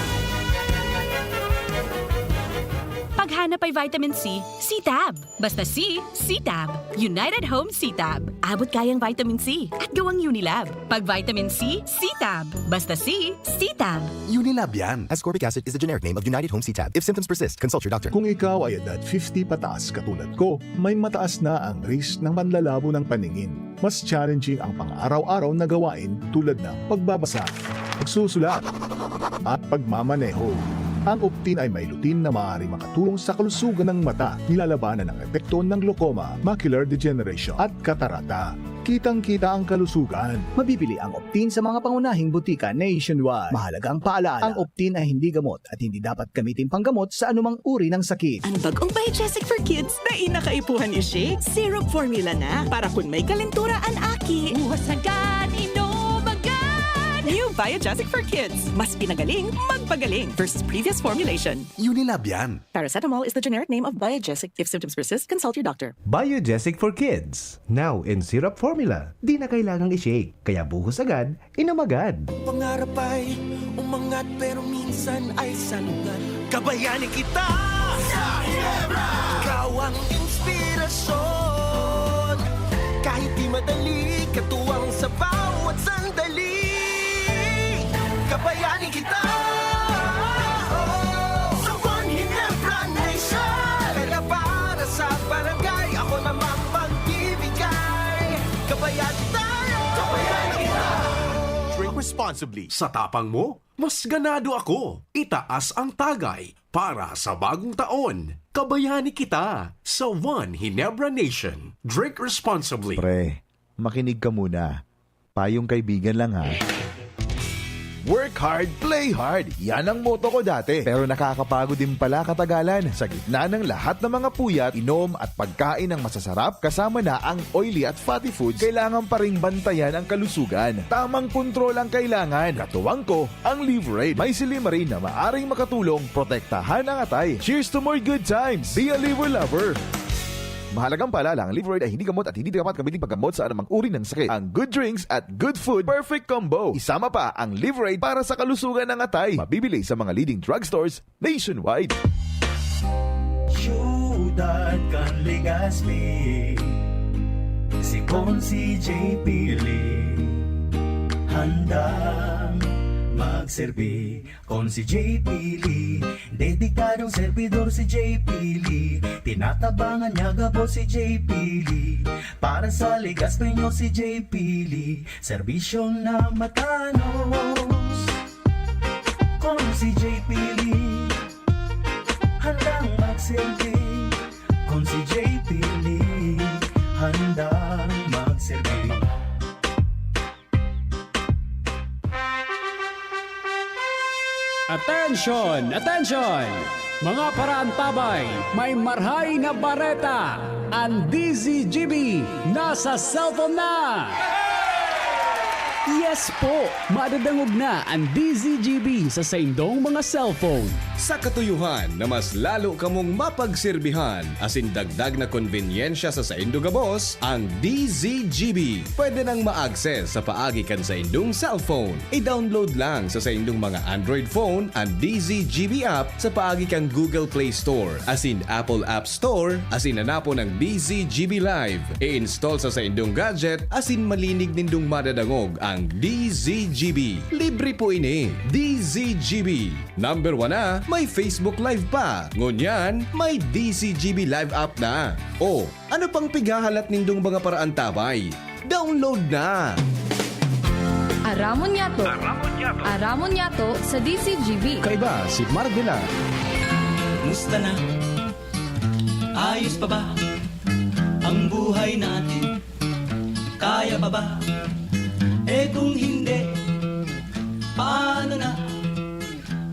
Paghanap ay vitamin C, C-Tab. Basta C, C-Tab. United Home C-Tab. Abot kayang vitamin C at gawang Unilab. Pag vitamin C, C-Tab. Basta C, C-Tab. Unilab yan. Ascorbic acid is the generic name of United Home C-Tab. If symptoms persist, consult your doctor. Kung ikaw ay edad fifty pataas katulad ko, may mataas na ang risk ng panlalabo ng paningin. Mas challenging ang pang-araw-araw na gawain tulad ng pagbabasa, pagsusulat, at pagmamaneho. Ang Optin ay may lutein na maaaring makatulong sa kalusugan ng mata, nilalabanan ang epekto ng glaucoma, macular degeneration, at katarata. Kitang-kita ang kalusugan. Mabibili ang Optin sa mga pangunahing butika nationwide. Mahalagang paalaala, ang Optin ay hindi gamot at hindi dapat gamitin panggamot sa anumang uri ng sakit. An bag-ong Biogesic for Kids, dai na kaipuhan i-shake. Syrup formula na, para kun may kalentura an aki, buhos agad, inom agad! New Biogesic for Kids. Mas pinagaling, magpagaling versus previous formulation. Unilab yan. Paracetamol is the generic name of Biogesic. If symptoms persist, consult your doctor. Biogesic for Kids. Now in syrup formula. Di na kailangang i-shake, kaya buhos agad, inom agad. Pangarap ay umangat pero minsan ay salungat. Kabayani kita sa Ginebra! Ikaw ang inspirasyon. Kahit di madali, katuwang sa bawat sandali. Kabayani kita! Sa One Ginebra Nation! Kaya para sa barangay, ako namang magbibigay. Kabayani tayo! Kabayani kita! Drink responsibly. Sa tapang mo, mas ganado ako. Itaas ang tagay para sa bagong taon. Kabayani kita sa One Ginebra Nation. Drink responsibly. Pre, makinig ka muna. Payong kaibigan lang, ha. Work hard, play hard. Yan ang motto ko dati. Pero nakakapagod din pala katagalan. Sa gitna ng lahat ng mga puyat, inom at pagkain ng masasarap, kasama na ang oily at fatty foods, kailangan pa ring bantayan ang kalusugan. Tamang kontrol ang kailangan. Katuwang ko, ang Liverade. May silymarin na maaring makatulong protektahan ang atay. Cheers to more good times! Be a Liver Lover! Mahalagang paalala, ang Liverade ay hindi gamot at hindi dapat gamitin paggamot sa anumang uri ng sakit. Ang good drinks at good food, perfect combo. Isama pa ang Liverade para sa kalusugan ng atay. Mabibili sa mga leading drugstores nationwide. Siyudad kan Legazpi, si Consi J P Lee, handang magserbi. Consi J P Lee, dedikadong servidor si J P Lee. Tinatabangan niya gabos si J P Lee. Para sa Legazpi nyo si J P Lee, serbisyong na matanos. Consi J P Lee, handang magserbi. Consi J P Lee, handang magserbi. Attention! Attention! Mga paraantabay, may marhay na bareta! Ang D Z G B nasa cellphone na! Yes po! Madadangog na ang D Z G B sa saindong mga cellphone. Sa katuyuhan na mas lalo kamong mapagsirbihan asin dagdag na konbenyensya sa saindo gabos, ang D Z G B pwede nang ma-access sa paagi kan saindong cellphone. I-download lang sa saindong mga Android phone an D Z G B app sa paagi kan Google Play Store asin Apple App Store, asin hanapon ang D Z G B Live. I-install sa saindong gadget asin malinig nindong madadangog ang Ang D Z G B. Libre po ini. D Z G B. Number one na, may Facebook Live pa. Ngunyan, may D Z G B Live app na. O, ano pang pighahalat nindong mga paraantabay? Download na! Aramon niyato. Aramon niyato. Aramon niyato sa D Z G B. Kaiba si Mar Vela. Musta na? Ayos pa ba ang buhay natin? Kaya pa ba? Eh kung hindi, paano na?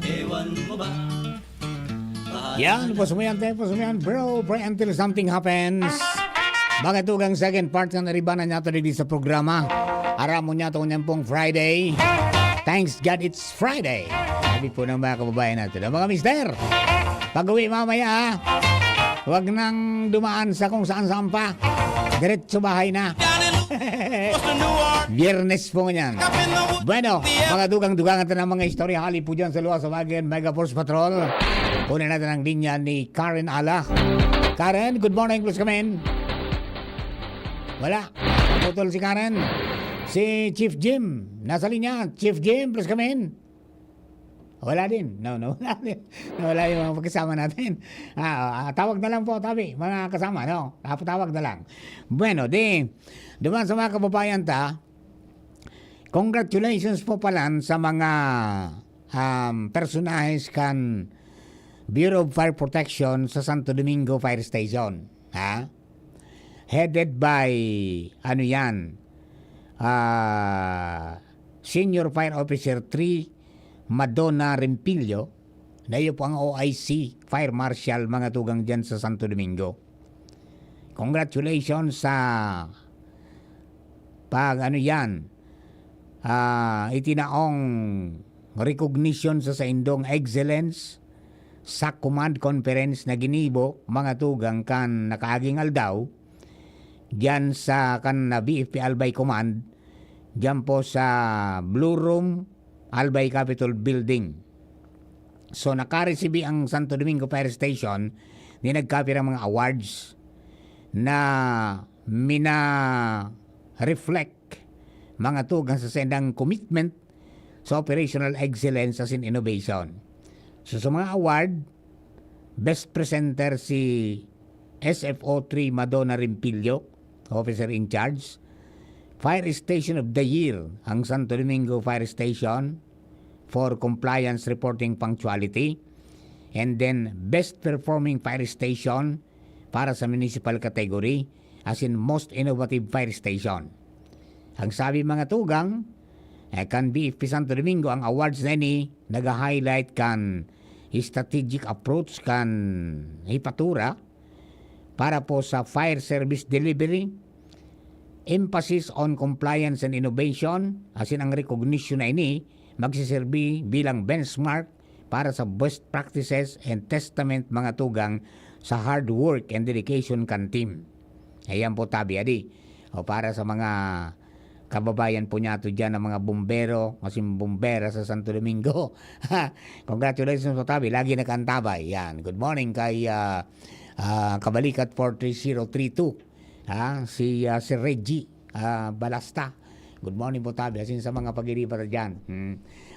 Ewan mo ba? Yan, puso mo yan, te, puso mo yan, bro, pray until something happens. Mga tugang, second part ng naribanan niya ito sa programa. Aram mo niya ito pong Friday. Thanks God it's Friday. Sabi po ng mga kababayan natin, mga mister, pag-uwi mamaya, ha? Huwag nang dumaan sa kung saan-saan pa. Diretso bahay na. Biyernes po ngunyan. Bueno, mga dugang-dugangan natin ang mga istorya hali po dyan sa luwas sa Wagen Mega Force Patrol. Kunin natin ang linya ni Karen Ala. Karen, good morning, please come in. Wala. Putol si Karen. Si Chief Jim, nasa linya. Chief Jim, please come in. Wala din. No, no, wala din. Wala yung mga pagkasama natin. Ah, ah, tawag na lang po, tabi, mga kasama, no? Tapatawag na lang. Bueno, di, duman sa mga kababayan ta, congratulations po pala sa mga um, personahes kan Bureau of Fire Protection sa Santo Domingo Fire Station. Ha? Headed by, ano yan, ah, Senior Fire Officer three, Madonna Rempillo, na iyo po ang O I C, Fire Marshal, mga tugang dyan sa Santo Domingo. Congratulations sa pag, ano yan, ah, itinaong recognition sa saindong excellence sa command conference na ginibo, mga tugang, kan nakaaging aldaw, diyan sa kan na B F P Albay Command, diyan po sa Blue Room, Albay Capitol Building. So, nakaresibi ang Santo Domingo Fire Station ni nagkapirang mga awards na mina-reflect, mga tugang, sa sendang commitment sa operational excellence asin innovation. So, sa mga award, Best Presenter si S F O three Madonna Rimpillo, Officer in Charge. Fire Station of the Year, ang Santo Domingo Fire Station for Compliance Reporting Punctuality. And then, Best Performing Fire Station para sa Municipal Category, asin Most Innovative Fire Station. Ang sabi, mga tugang, eh, kan B F P Santo Domingo, ang awards na ini naga-highlight kan strategic approach kan hipatura para po sa fire service delivery, emphasis on compliance and innovation, asin ang recognition na ini magsiserbi bilang benchmark para sa best practices and testament, mga tugang, sa hard work and dedication kan team. Ayan po, tabi, adi. O, para sa mga kababayan po niyato dyan, ang mga bumbero, asin bumbera sa Santo Domingo. Congratulations po, tabi. Lagi nakaantabay. Yan. Good morning kay ah, ah, Kabalikat four three zero three two. Ha? Si, ah, si Reggie ah, Balasta. Good morning po, tabi. Asin sa mga pag-iriba ta dyan. Hmm.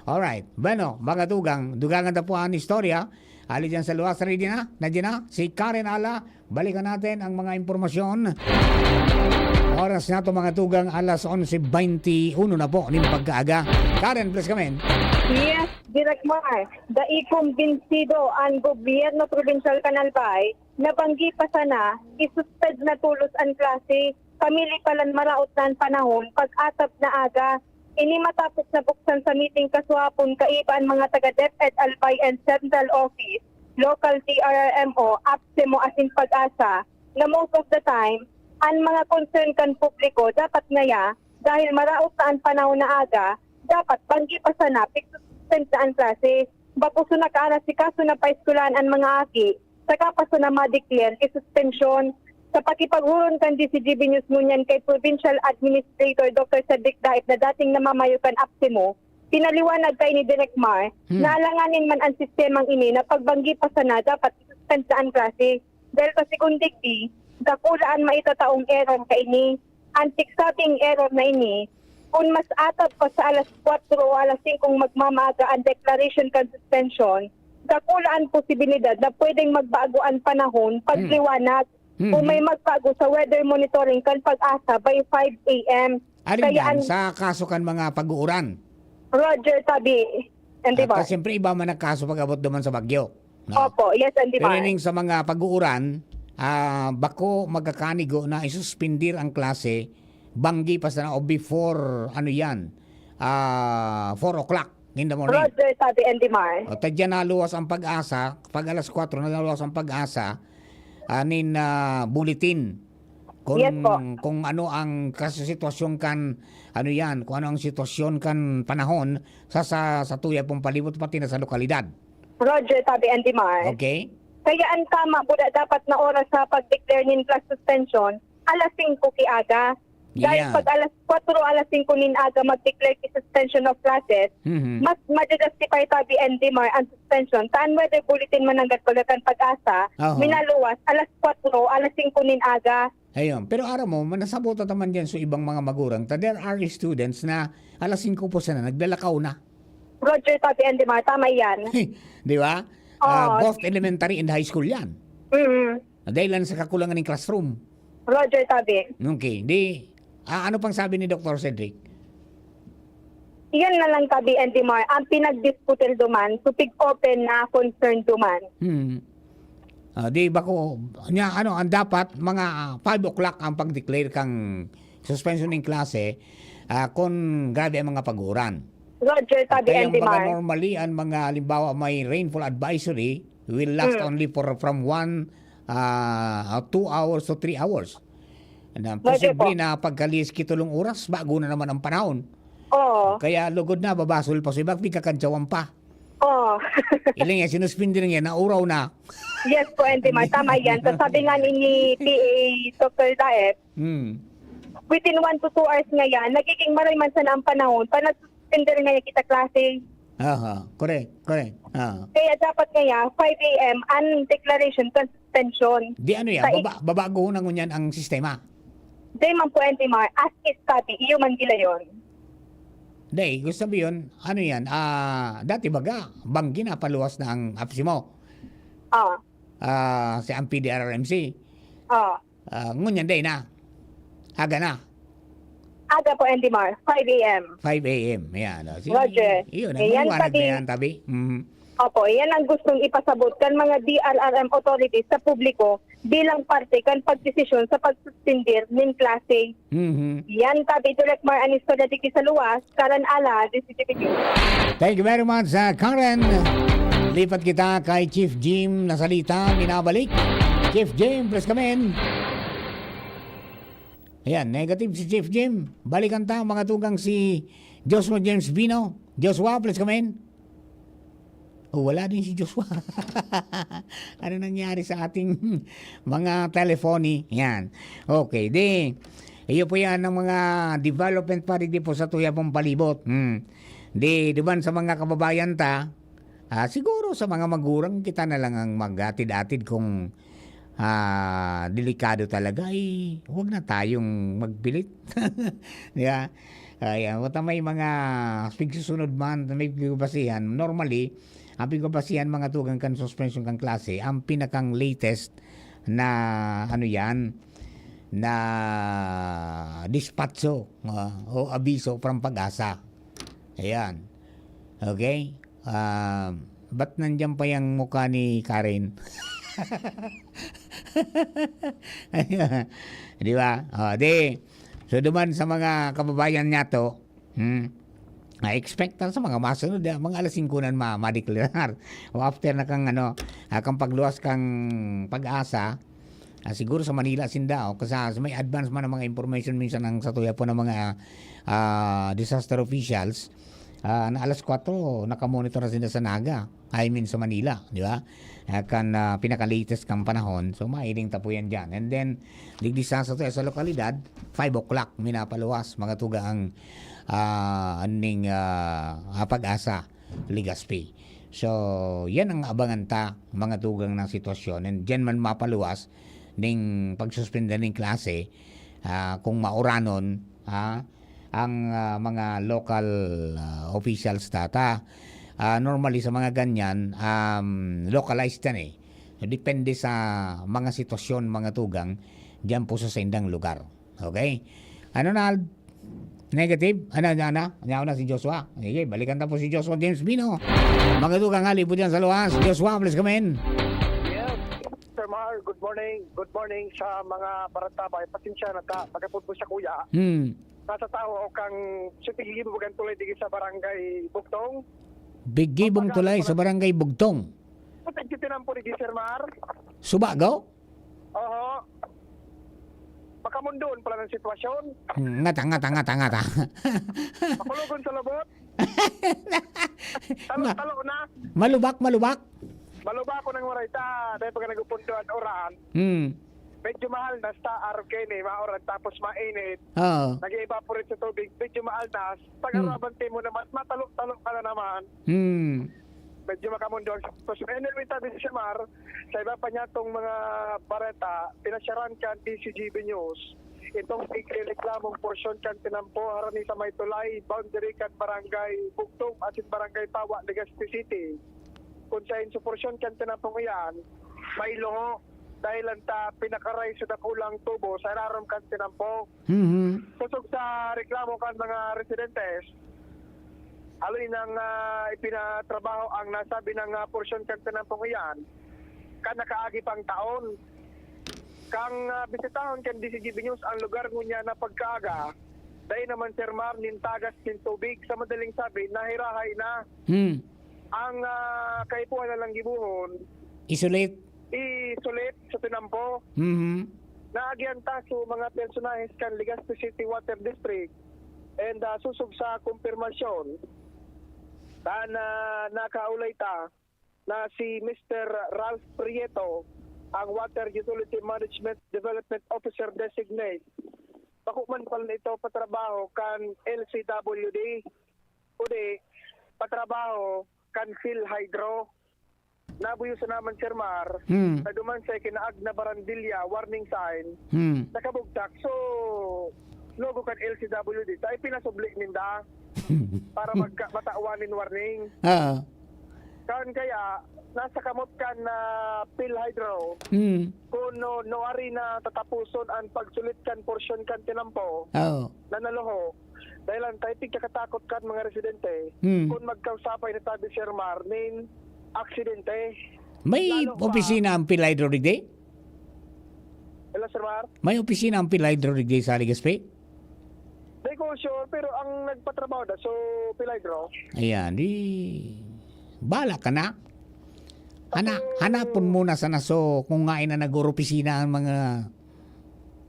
Alright. Bueno, mga tugang, dugangan ta po ang istorya. Ali dyan sa luwas, ready na? Nandiyan na? Si Karen Ala. Balikan natin ang mga impormasyon. Oras na to, mga tugang, alas onse veintiuno na po nin pagkaaga. Karen, please come in. Yes, Direk Mar, dai kumbinsido an gobyerno probinsyal kan Albay na banggi pa sana, isuspend na tolos an klase, pamili pa lang maraot na an panahon, pag-asab na aga. Ini matapos na buksan sa meeting kasuhapon kaiba an mga taga DepEd Albay and Central Office, Local D R R M O, APSEMO asin PAGASA, na most of the time, an mga concern kan publiko dapat ngaya, dahil maraot na an panahon na aga, dapat banggi pa sana, pigsuspend na an klase. Bako so nakaarasikaso na paeskwelahan an mga aki, saka pa so na ma-declare ki suspensyon. Sa pakipaghuron kan D Z G B News ngunyan kay Provincial Administrator Doctor Cedric Daip na dating namamayo kan APSEMO, pinaliwanag kaini ni Direk Mar na alanganin man an sistemang ini na pagbanggi pa sana dapat isuspend na an klase. Dahil sa segun digdi, dakula an maitataong error kaini. An pigsabing error na ini, Kung mas atap pa sa alas kwatro o alas singko magmamaaga ang declaration kan suspension, dakula an posibilidad na pwedeng magbago an panahon, pagliwanag, kung may magbago sa weather monitoring kan PAGASA by five a.m. Alin Kaya yan? an Sa kaso kan mga pag-uuran? Roger Tabi, and Ah, Divar. kasi siyempre iba man nagkaso pag-abot duman sa bagyo, no? Opo, yes, and Pero Divar. ining sa mga pag-uuran, ah, bako magkakanigo na isuspindir ang klase, banggi pa sana o before, ano yan, ah, four o'clock in the morning. Roger Tabi, and Dimar. O, tadya naluwas ang PAGASA, pag alas kwatro naluwas ang PAGASA, anin na bulletin kung, Yes po. kung ano ang kas-, sitwasyon kan, ano yan, kung ano ang sitwasyon kan panahon sa, sa, sa tuya pong palibot, pati na sa lokalidad. Roger Tabi, and Dimar. Okay? Kaya ang tama po na dapat na oras sa pag-declare nin class suspension, alas singko ki aga. Dahil Yeah. pag alas kwatro, alas singko nin aga mag-declare ki suspension of classes, Mhm. mas ma-justify Tabi, and Dimar ang suspension. Tan weather bulletin mananggad pagkakan PAGASA, Aha. minaluwas alas kwatro, alas singko nin aga. Ayun. Pero aram mo, manasabot ta man dyan sa ibang mga magurang. Ta there are students na alas singko po sana, naglalakaw na. Roger Tabi, and Dimar, tama yan. Di ba? Ah, Oo. both elementary and high school yan. Mm. Dahil lang sa kakulangan ng classroom. Roger Tabi. Okay. Di, ah, ano pang sabi ni Doktor Cedric? Iyan na lang Tabi, and Dimar, ang pinagdiskutir duman, tupig open na concern duman. Hmm. Ah, di ba ko, niya, ano, ang dapat, mga five o'clock ang pag-declare kang suspension ng klase, ah, kung grabe ang mga pag-uuran. Roger Tabi, Kaya and ang mga Dimar. normally, ang mga, halimbawa, may rainfall advisory will last Mm. only for, from one, ah, two hours to three hours. Na Pwede posible po. na pagkaliis ki tulong oras, bago na naman ang panahon. Oo. Kaya lugod na, babasol pa sa iba, pigkakantsawan pa. Oo. Iling yan, sinuspindi lang yan, nauraw na. Yes po, and Dimar, tama yan. So, sabi nga ni, ni T A Doktor Daep, Hmm. within one to two hours nga yan, nagiging maray man sana ang panahon, pa nagsuspender nga yan kita klase. Aha, correct, correct. Ah. Kaya dapat kaya, five a.m. ang declaration kan suspension. Di ano yan, Sa i- baba, babago na ngunyan ang sistema. Di man po, and Dimar, as is Tabi, iyo man gilayon. Di, gusto mo yun, ano yan, ah, dati baga, banggi na paluwas na ang apsi mo. Ah. Ah, si ang P D R R M C. Ah. Ah, ngunyan, di na. Aga na. Aga po, and Dimar, five a.m. Five a.m. Yan, oh. Si, Roger. Yun, Eh, yan, nagmaliwanag na Tabi. yan, Tabi. Mhm. Opo, yan ang gustong ipasabot kan mga D R R M authorities sa publiko bilang parte kan pagdesisyon sa pagsuspendir nin klase. Mhm. Yan, Tabi, Direk Mar, ang istorya digdi sa luwas, karan ala, D C T V. Thank you very much, ah, Karen. Lipat kita kay Chief Jim na salita, minabalik. Chief Jim, please come in. Ayan, negative si Chief Jim. Balikan ta, mga tugang, si Joshua James Bino. Joshua, please come in. Oh, wala din si Joshua. Ano nangyari sa ating mga telephony? Yan. Okay, di, iyo po yan ang mga development pa rin po sa tuya pong palibot. Hmm. Di, duman sa mga kababayan ta, ah, siguro sa mga magurang kita na lang ang maghatid-atid kung, ah, delikado talaga, eh, huwag na tayong magpilit. Di ba? Ayan, basta may mga pigsusunod man, may pigbabasihan. Normally, ang pigbabasihan, mga tugang kan suspension kan klase, ang pinakang latest na, ano yan, na dispatcho, ah, o abiso from PAGASA. Ayan. Okay? Ah, ba't nandiyan pa yung mukha ni Karen? Di ba? O, di. So, duman sa mga kababayan niya to, hmm, na-expect na sa mga masunod, ah, mga alas singko na ma-, madeklar. O after na kang, ano, ah, kang pagluwas kang PAGASA, ah, siguro sa Manila sinda, o, kasi sa may advance man ang mga information minsan ang sa tuya po ng mga, ah, disaster officials, ah, na alas kwatro, nakamonitor na sila sa Naga. I mean, sa Manila, di ba? Ah, kan, ah, pinaka-latest kang panahon. So, mailing ta po yan dyan. And then, digdi sa, sa, sa lokalidad, five o'clock, minapaluwas, mga tuga ang, ah, aning, ah, ah, PAGASA, Legazpi. So, yan ang abangan ta, mga tugang ng sitwasyon. And dyan man mapaluwas, ning pagsuspender ning klase, ah, kung mauranon, ah, ang, ah, mga local, ah, officials ta. Ta, ah, normally sa mga ganyan, um, localized yan eh. So, depende sa mga sitwasyon, mga tugang, diyan po sa saindang lugar. Okay? Ano na, Al? Negative? Ano, ano, ano? Ano na si Joshua? Sige, balikan ta po si Joshua James Bino. Mga tugang, hali po dyan sa luwas. Joshua, please come in. Yes, Sir Mar, good morning. Good morning sa mga baratabay. Pasensya na ta, pagkapod po sa kuya. Hmm. Nasa tao o kang sitigigib o kang tulay digi sa barangay Bugtong. Bigibong tulay sa barangay Bugtong. Patagkitinan po digi, Sir Mar. Subago? Oho. Makamundoon pala ng sitwasyon. Hmm, ngata, ngata, ngata, ngata. Makulogon sa lubot. Talo-talo na. Malubak, malubak. Malubak ko nang waray ta. Dahil pag nagpupundoan uran, Hmm. medyo mahal na sa arog kaini, mauran tapos mainit. Oo. Nag-evaporate sa tubig, medyo mahal na. Pag Hmm. araban timo naman, matalo-talo ka na naman. Hmm. Medyo makamundong. Tapos anyway, sabi si Shamar, sa iba pa niya tong mga bareta, pinasyaran kan D C G B News itong ikrereklamong porsyon kan tinampo harani sa may tulay, boundary kan Barangay Bugtong asin Barangay Pawa, Legazpi City. Kung sa insuporsyon kan tinampong iyan, may luho dahil lang ta pinakaray sa dakulang tubo sa irarom kan tinampo. Mhm. Kusog sa reklamo kan mga residentes, haloy nang, ah, ipinatrabaho ang nasabi ng, ah, porsyon kan tinampong iyan kan nakaagi pang taon. Kang, ah, bisitahon kan D C G B News ang lugar ngunyan na pagkaaga, dai naman, Sir Mar, nin tagas nin tubig. Sa madaling sabi, nahirahay na Hmm. ang, ah, kaipuhan na lang gibohon. Isulit. Isulit sa tinampo. Mhm. Naagihan ta sa mga personahes kan Legazpi City Water District and, ah, sosog sa kumpirmasyon. Ta na nakaulay ta na si Mister Ralph Prieto, ang Water Utility Management Development Officer Designate. Bako man pala ito patrabaho kan L C W D, kundi patrabaho kan PhilHydro. Nabuyo sa naman, Sir Mar, Hmm. na duman sa ikinaag na barandilya, warning sign, Hmm. nakabugtak. So, logo kan L C W D, ta ipinasubli ninda para magka- matawan nin warning. Ah. Kan kaya, nasa kamot kan na PhilHydro, Hmm. kung no, no ari na tatapuson ang pagsulit kan porsyon kan tinampo Oo. na naluho, dahil ang typing kakatakot kan mga residente, Hmm. kung magkausapay na tabi, Sir Mar, nin aksidente. May Lalo pa- opisina ang PhilHydro digdi? Hello, Sir Mar? May opisina ang PhilHydro digdi sa Legazpi? Di ko sure, pero ang nagpatrabaho na, so, PhilHydro. Ayan, di bala ka na. Hana, hanapon muna sana so kung ngain na nag-opisina ang mga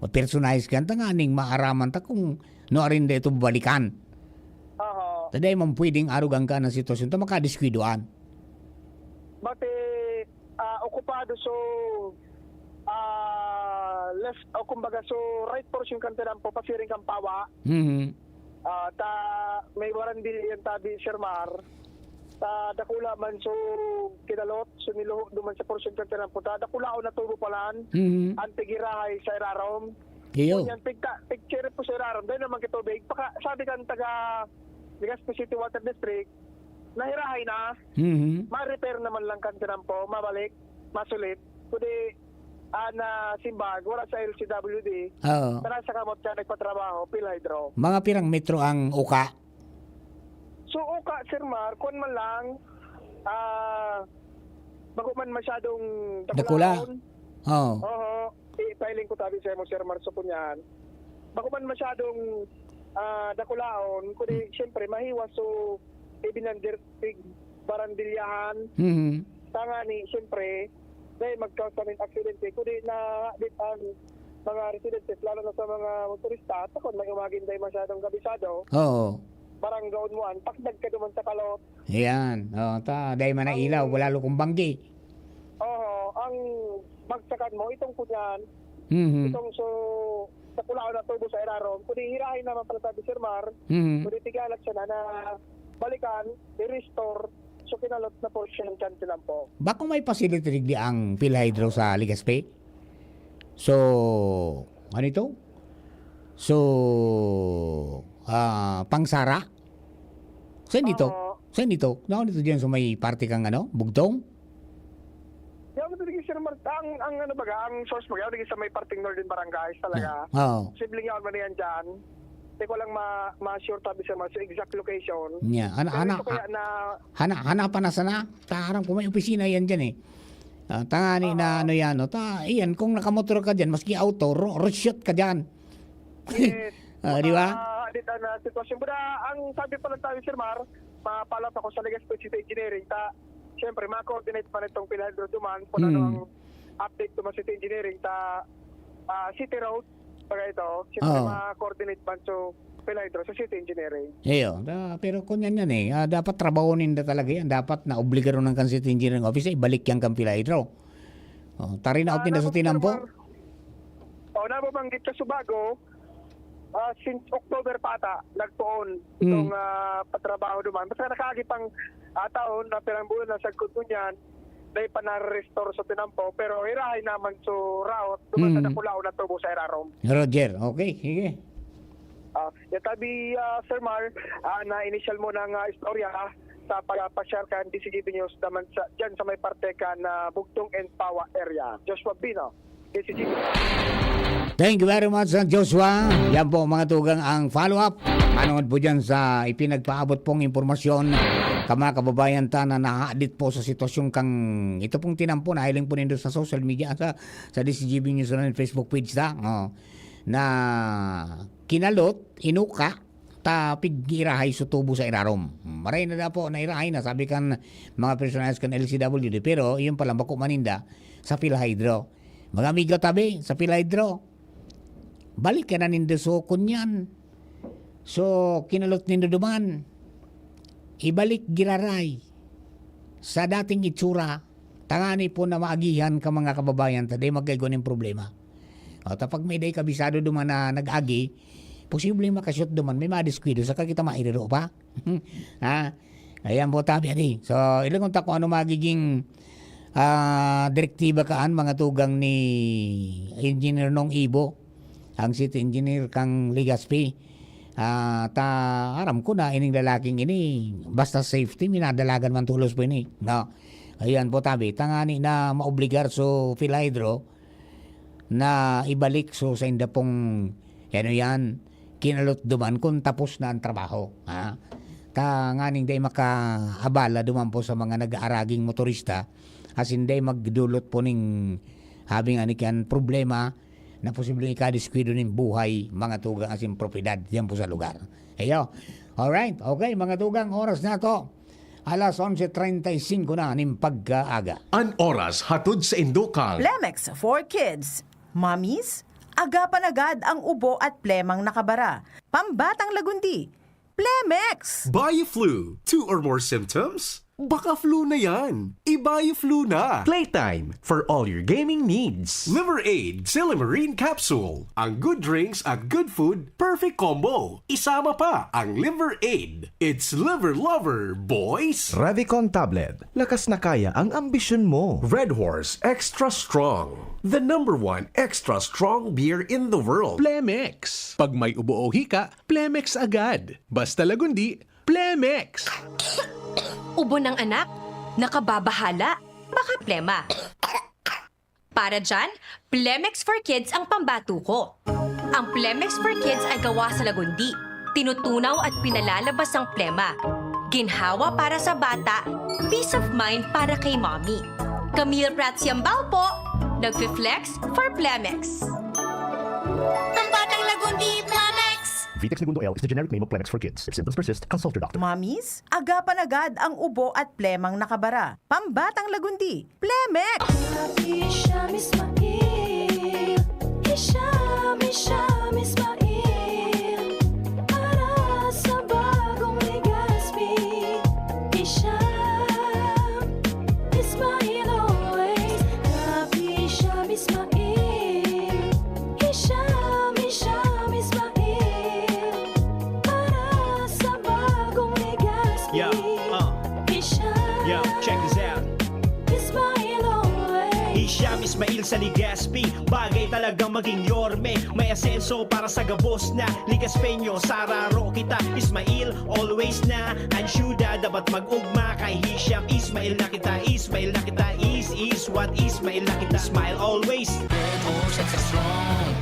ma-personalize kan tanganing maaraman ta kung no arin da ito balikan. Aha. Taday man pwedeng arugan ka ng sitwasyon ta makadiskuidoan. Bati, ah, okupado, so, ah, left, o kumbaga, so, right portion kan tinampo, pasiring kan Pawa. Mhm. Ah, ta, may barandilya yan tabi, Sir Mar. Ta, dakula man, so, kinalot, so, niluho duman sa portion kan tinampo. Ta, dakula o natubo palan. Mhm. Ang tigirahay sa irarom. Iyo. Yan, pigta, pigchirip po sa irarom. Dahil naman kitubig. Paka, sabi kan taga Legazpi City Water District, nahirahay na. Mhm. Ma-repair naman lang kan tinampo, mabalik, masulit. Kundi, ah, na simbag, wala sa L C W D. Oo. Tara sa kamot ka nagpatrabaho, PhilHydro. Mga pirang metro ang uka? So, uka, Sir Mar, kwan man lang, ah, bago man masyadong Dakula. dakulaon. Oo. Oho. I-filing ko tabi sa mo, Sir Mar, so kunyan. Bago man masyadong, ah, dakulaon, kundi, siyempre, mahiwas so ibinander tig barandilyahan. Mhm. Tangani, siyempre, dahil magkausa nin aksidente, kundi na dit ang mga residentes, lalo na sa mga motorista, takon may umagin dahil masyadong kabisado, Oo. baranggaon mo an, takdag ka duman sa kalot. Ayan. Oh, ta, dahil man na ilaw, wala lukong banggi. Oo, ang bagsakan mo, itong kunyan, Mhm. itong so, sa kulaon na tubo sa irarom, kundi hirahin naman pala sabi Sir Mar, Mhm. kundi tigalat siya na, na balikan, i-restore, so kinalot na portion kan tinampo. Bako may facility digdi ang PhilHydro sa Legazpi? So, ano ito? So, ah, pangsara? Saan ito? Oo. Saan ito? Naon ito diyan sa may parte kang ano, Bugtong? Yaw mo talaga, Sir Mark. Ang, ang ano baga, ang source baga, yaw sa may parteng Northern Barangays talaga. Yeah. Oo. Posibleng yaon man yan dyan. Di ko lang ma-, ma-sure tabi, Sir Mark, sa exact location. Yeah. Ana-, Pero ana-, ito kaya na hana-, hanapan na sana. Ta, aram ko may opisina yan dyan eh. Ah, tangani na Oo. ano yan, no? Ta, iyan, kung nakamotor ka dyan, maski auto, ro-, ro-shoot ka dyan. Yes. Ah, di ba? Maka-, dito na sitwasyon. Pero ang sabi pa lang tayo, Sir Mar, mapalap ako sa Legazpi City Engineering. Ta, siyempre, ma-coordinate pa nitong PhilHydro duman kung ano Hmm. ang update duman sa City Engineering. Ta, ah, City Road, pag ito, siyempre, Oo. ma-coordinate man sa PhilHydro sa City Engineering. Iyo, da-, pero kung yan yan eh, ah, dapat trabaho ninda talaga yan. Dapat na obligaron ng kan City Engineering Office, eh, ibalik yan kan PhilHydro. Oh, tari na Ah, out ninda sa nabang-, tinampo. Sir Mar, oh, nababanggit ka Subago, ah, since October pa ata, nagpoon Mm. itong, ah, patrabaho duman. Basta nakaagi pang, ah, taon na pirang bulan na sagkod ngunyan, dai pa nare-restore sa tinampo, pero irahay naman so raot, duman sa Mm. dakulaon na tubo sa irarom. Roger, okay, sige. Ah, ya tabi, ah, Sir Mar, ah, na initial mo ng, ah, istorya, ah, sa pagpashare kan D C G B News naman sa, dyan sa may parte kan, ah, Bugtong and Pawa area. Joshua Bino, D C G B. Thank you very much, Sir Joshua. Yan po, mga tugang, ang follow-up. Manungod po dyan sa ipinagpaabot pong impormasyon ka mga kababayan ta na nahadit po sa sitwasyon kang ito pong tinampo, nahiling po nindo sa social media, sa, sa D C G B News Online Facebook page ta. Oh. Na kinalot, inuka, ta pig-irahay sa tubo sa irarom. Maray na daw po na irahay na, sabi kan mga personahes kan L C W D, pero iyon pala, bako maninda sa PhilHydro. Mga amigo tabi, sa PhilHydro, balik ka na nindo so kunyan. So, kinalot nindo duman. Ibalik giraray sa dating itsura. Tangani po na maagihan ka mga kababayan ta, di magkaigo ning problema. O, ta pag may day kabisado duman na nag-agi, posibleng makashoot duman, may madiskuido, saka kita mairiro pa. Ha? Ayan po, tabi, ani. So, ilangon ta kung ano magiging, ah, direktiba kaan, mga tugang ni Engineer Nong Ibo, ang city engineer kang Legazpi. Ah, ta, aram ko na ining lalaking ini, basta safety, minadalagan man tolos po ini, no? Ayan po, tabi, tangani na maobligar so PhilHydro na ibalik so sainda pong, ano yan, kinalot duman kung tapos na ang trabaho, ha? Ta nganing dai makaabala duman po sa mga nag-aaraging motorista, asin dai magdulot po ning, habi nga ni kan, problema na posibleng ikadiskuido nin buhay, mga tugang asin propiedad diyan po sa lugar. Iyo. Alright. Okay, mga tugang, oras na to. Alas onse treinta y cinco na nin pagkaaga. An oras hatod sa Indokang. Plemex for Kids. Mommies, agapan agad ang ubo at plemang nakabara. Pambatang lagundi, Plemex! Bioflu, two or more symptoms? Baka flu na yan. I-Bioflu na. Playtime for all your gaming needs. Liver Aid, Silymarin Capsule. Ang good drinks at good food, perfect combo. Isama pa ang Liver Aid. It's Liver Lover, boys! Revicon Tablet. Lakas na kaya ang ambisyon mo. Red Horse Extra Strong. The number one extra strong beer in the world. Plemex. Pag may ubo o hika, Plemex agad. Basta lagundi, Plemex! Ubo ng anak? Nakababahala? Baka plema. Para dyan, Plemex for Kids ang pambato ko. Ang Plemex for Kids ay gawa sa lagundi, tinutunaw at pinalalabas ang plema. Ginhawa para sa bata, peace of mind para kay mommy. Camille Prats Yambao po, nagfi-flex for Plemex. Pambatang lagundi, Plemex! Vitex Negundo L is the generic name of Plemex for Kids. If symptoms persist, consult your doctor. Mommies, agapan agad ang ubo at plemang nakabara. Pambatang lagundi, Plemex! Happy Hisham Ismail. Hisham, Hisham Ismail. Para sa bagong Legazpi. Hisham Ismail always. Happy Hisham Ismail. Hisham, Hisham Ismail. Para sa bagong Legazpi. Yeah, uh. Hisham. Yo, check this out. Ismail always. Hisham Ismail sa Legazpi, bagay talagang maging yorme. May asenso para sa gabos na Legaspeño. Sararo kita, Ismail, always na. Ansyuda, dapat mag-ugma. Kay Hisham Ismail na kita, Ismail na kita. Is, is what Ismail na kita. Smile always.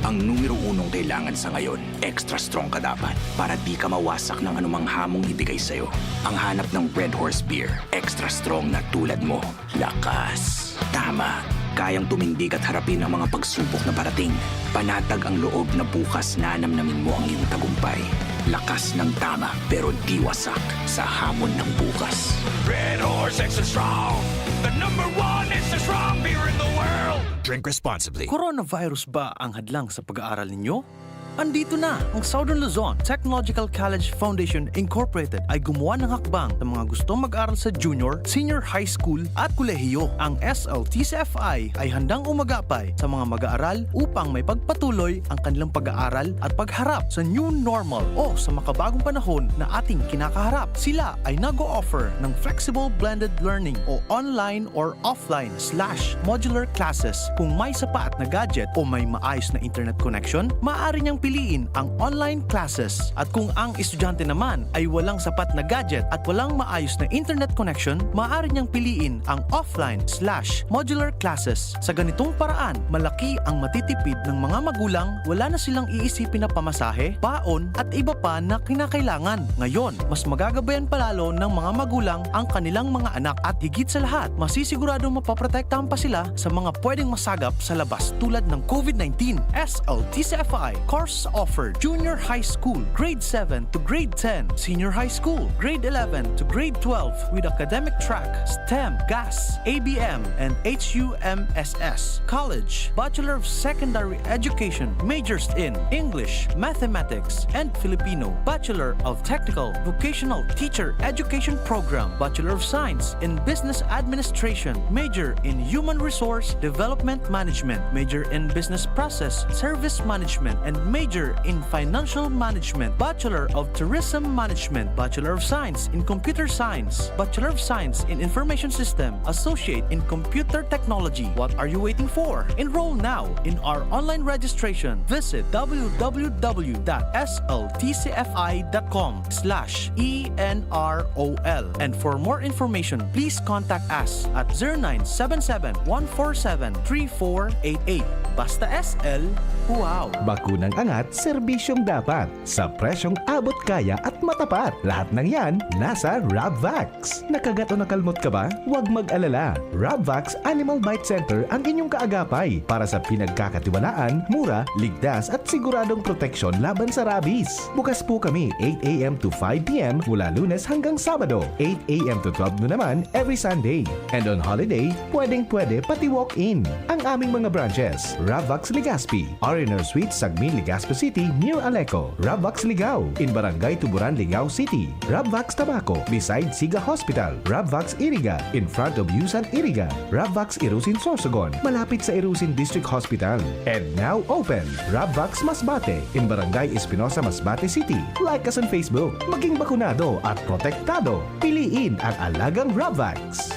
Ang numero unong kailangan sa ngayon, extra strong ka dapat para di ka mawasak ng anumang hamong ibigay sa'yo. Ang hanap ng Red Horse Beer, extra strong na tulad mo. Lakas. Tama. Kayang tumindig at harapin ang mga pagsubok na parating. Panatag ang loob na bukas nanamnamin mo ang iyong tagumpay. Lakas ng tama, pero di wasak sa hamon ng bukas. Red Horse Extra Strong, the number one extra strong beer in the world. Drink responsibly. Coronavirus ba ang hadlang sa pag-aaral ninyo? Andito na! Ang Southern Luzon Technological College Foundation Incorporated ay gumawa ng hakbang sa mga gustong mag-aral sa junior, senior high school at kolehiyo. Ang S L T C F I ay handang umagapay sa mga mag-aaral upang may pagpatuloy ang kanilang pag-aaral at pagharap sa new normal o sa makabagong panahon na ating kinakaharap. Sila ay nag-o-offer ng flexible blended learning o online or offline slash modular classes. Kung may sapat na gadget o may maayos na internet connection, maaari niyang piliin ang online classes. At kung ang estudyante naman ay walang sapat na gadget at walang maayos na internet connection, maaari niyang piliin ang offline slash modular classes. Sa ganitong paraan, malaki ang matitipid ng mga magulang, wala na silang iisipin na pamasahe, baon at iba pa na kinakailangan. Ngayon, mas magagabayan palalo ng mga magulang ang kanilang mga anak at higit sa lahat, masisiguradong mapoprotektahan pa sila sa mga pwedeng masagap sa labas tulad ng COVID nineteen. S L T C F I course offer: Junior High School, Grade seven to Grade ten, Senior High School, Grade eleven to Grade twelve with academic track, STEM, GAS, A B M, and H U M S S. College, Bachelor of Secondary Education, majors in English, Mathematics, and Filipino, Bachelor of Technical Vocational Teacher Education Program, Bachelor of Science in Business Administration, major in Human Resource Development Management, major in Business Process Service Management, and major in Financial Management, Bachelor of Tourism Management, Bachelor of Science in Computer Science, Bachelor of Science in Information System, Associate in Computer Technology. What are you waiting for? Enroll now in our online registration. Visit w w w dot s l t c f i dot com slash e n r o l. And for more information, please contact us at zero nine seven seven, one four seven, three four eight eight. Basta S L, wow! Bakunang angat, serbisyong dapat. Sa presyong abot kaya at matapat. Lahat ng yan, nasa Rabvax. Nakagat o nakalmot ka ba? Huwag mag-alala. Rabvax Animal Bite Center ang inyong kaagapay para sa pinagkakatiwalaan, mura, ligtas at siguradong proteksyon laban sa rabies. Bukas po kami eight a m to five p m mula Lunes hanggang Sabado, eight a m to twelve noon naman every Sunday. And on holiday, pwedeng-pwede pati walk-in. Ang aming mga branches, Rabvax Legazpi, R and R Suite, Sagmin, Legazpi City, near Aleco. Rabvax Ligao, in Barangay Tuburan, Ligao City. Rabvax Tabaco, beside Siga Hospital. Rabvax Iriga, in front of Yusan Iriga. Rabvax Irusin, Sorsogon, malapit sa Irusin District Hospital. And now open, Rabvax Masbate, in Barangay Espinosa, Masbate City. Like us on Facebook. Maging bakunado at protektado. Piliin ang alagang Rabvax.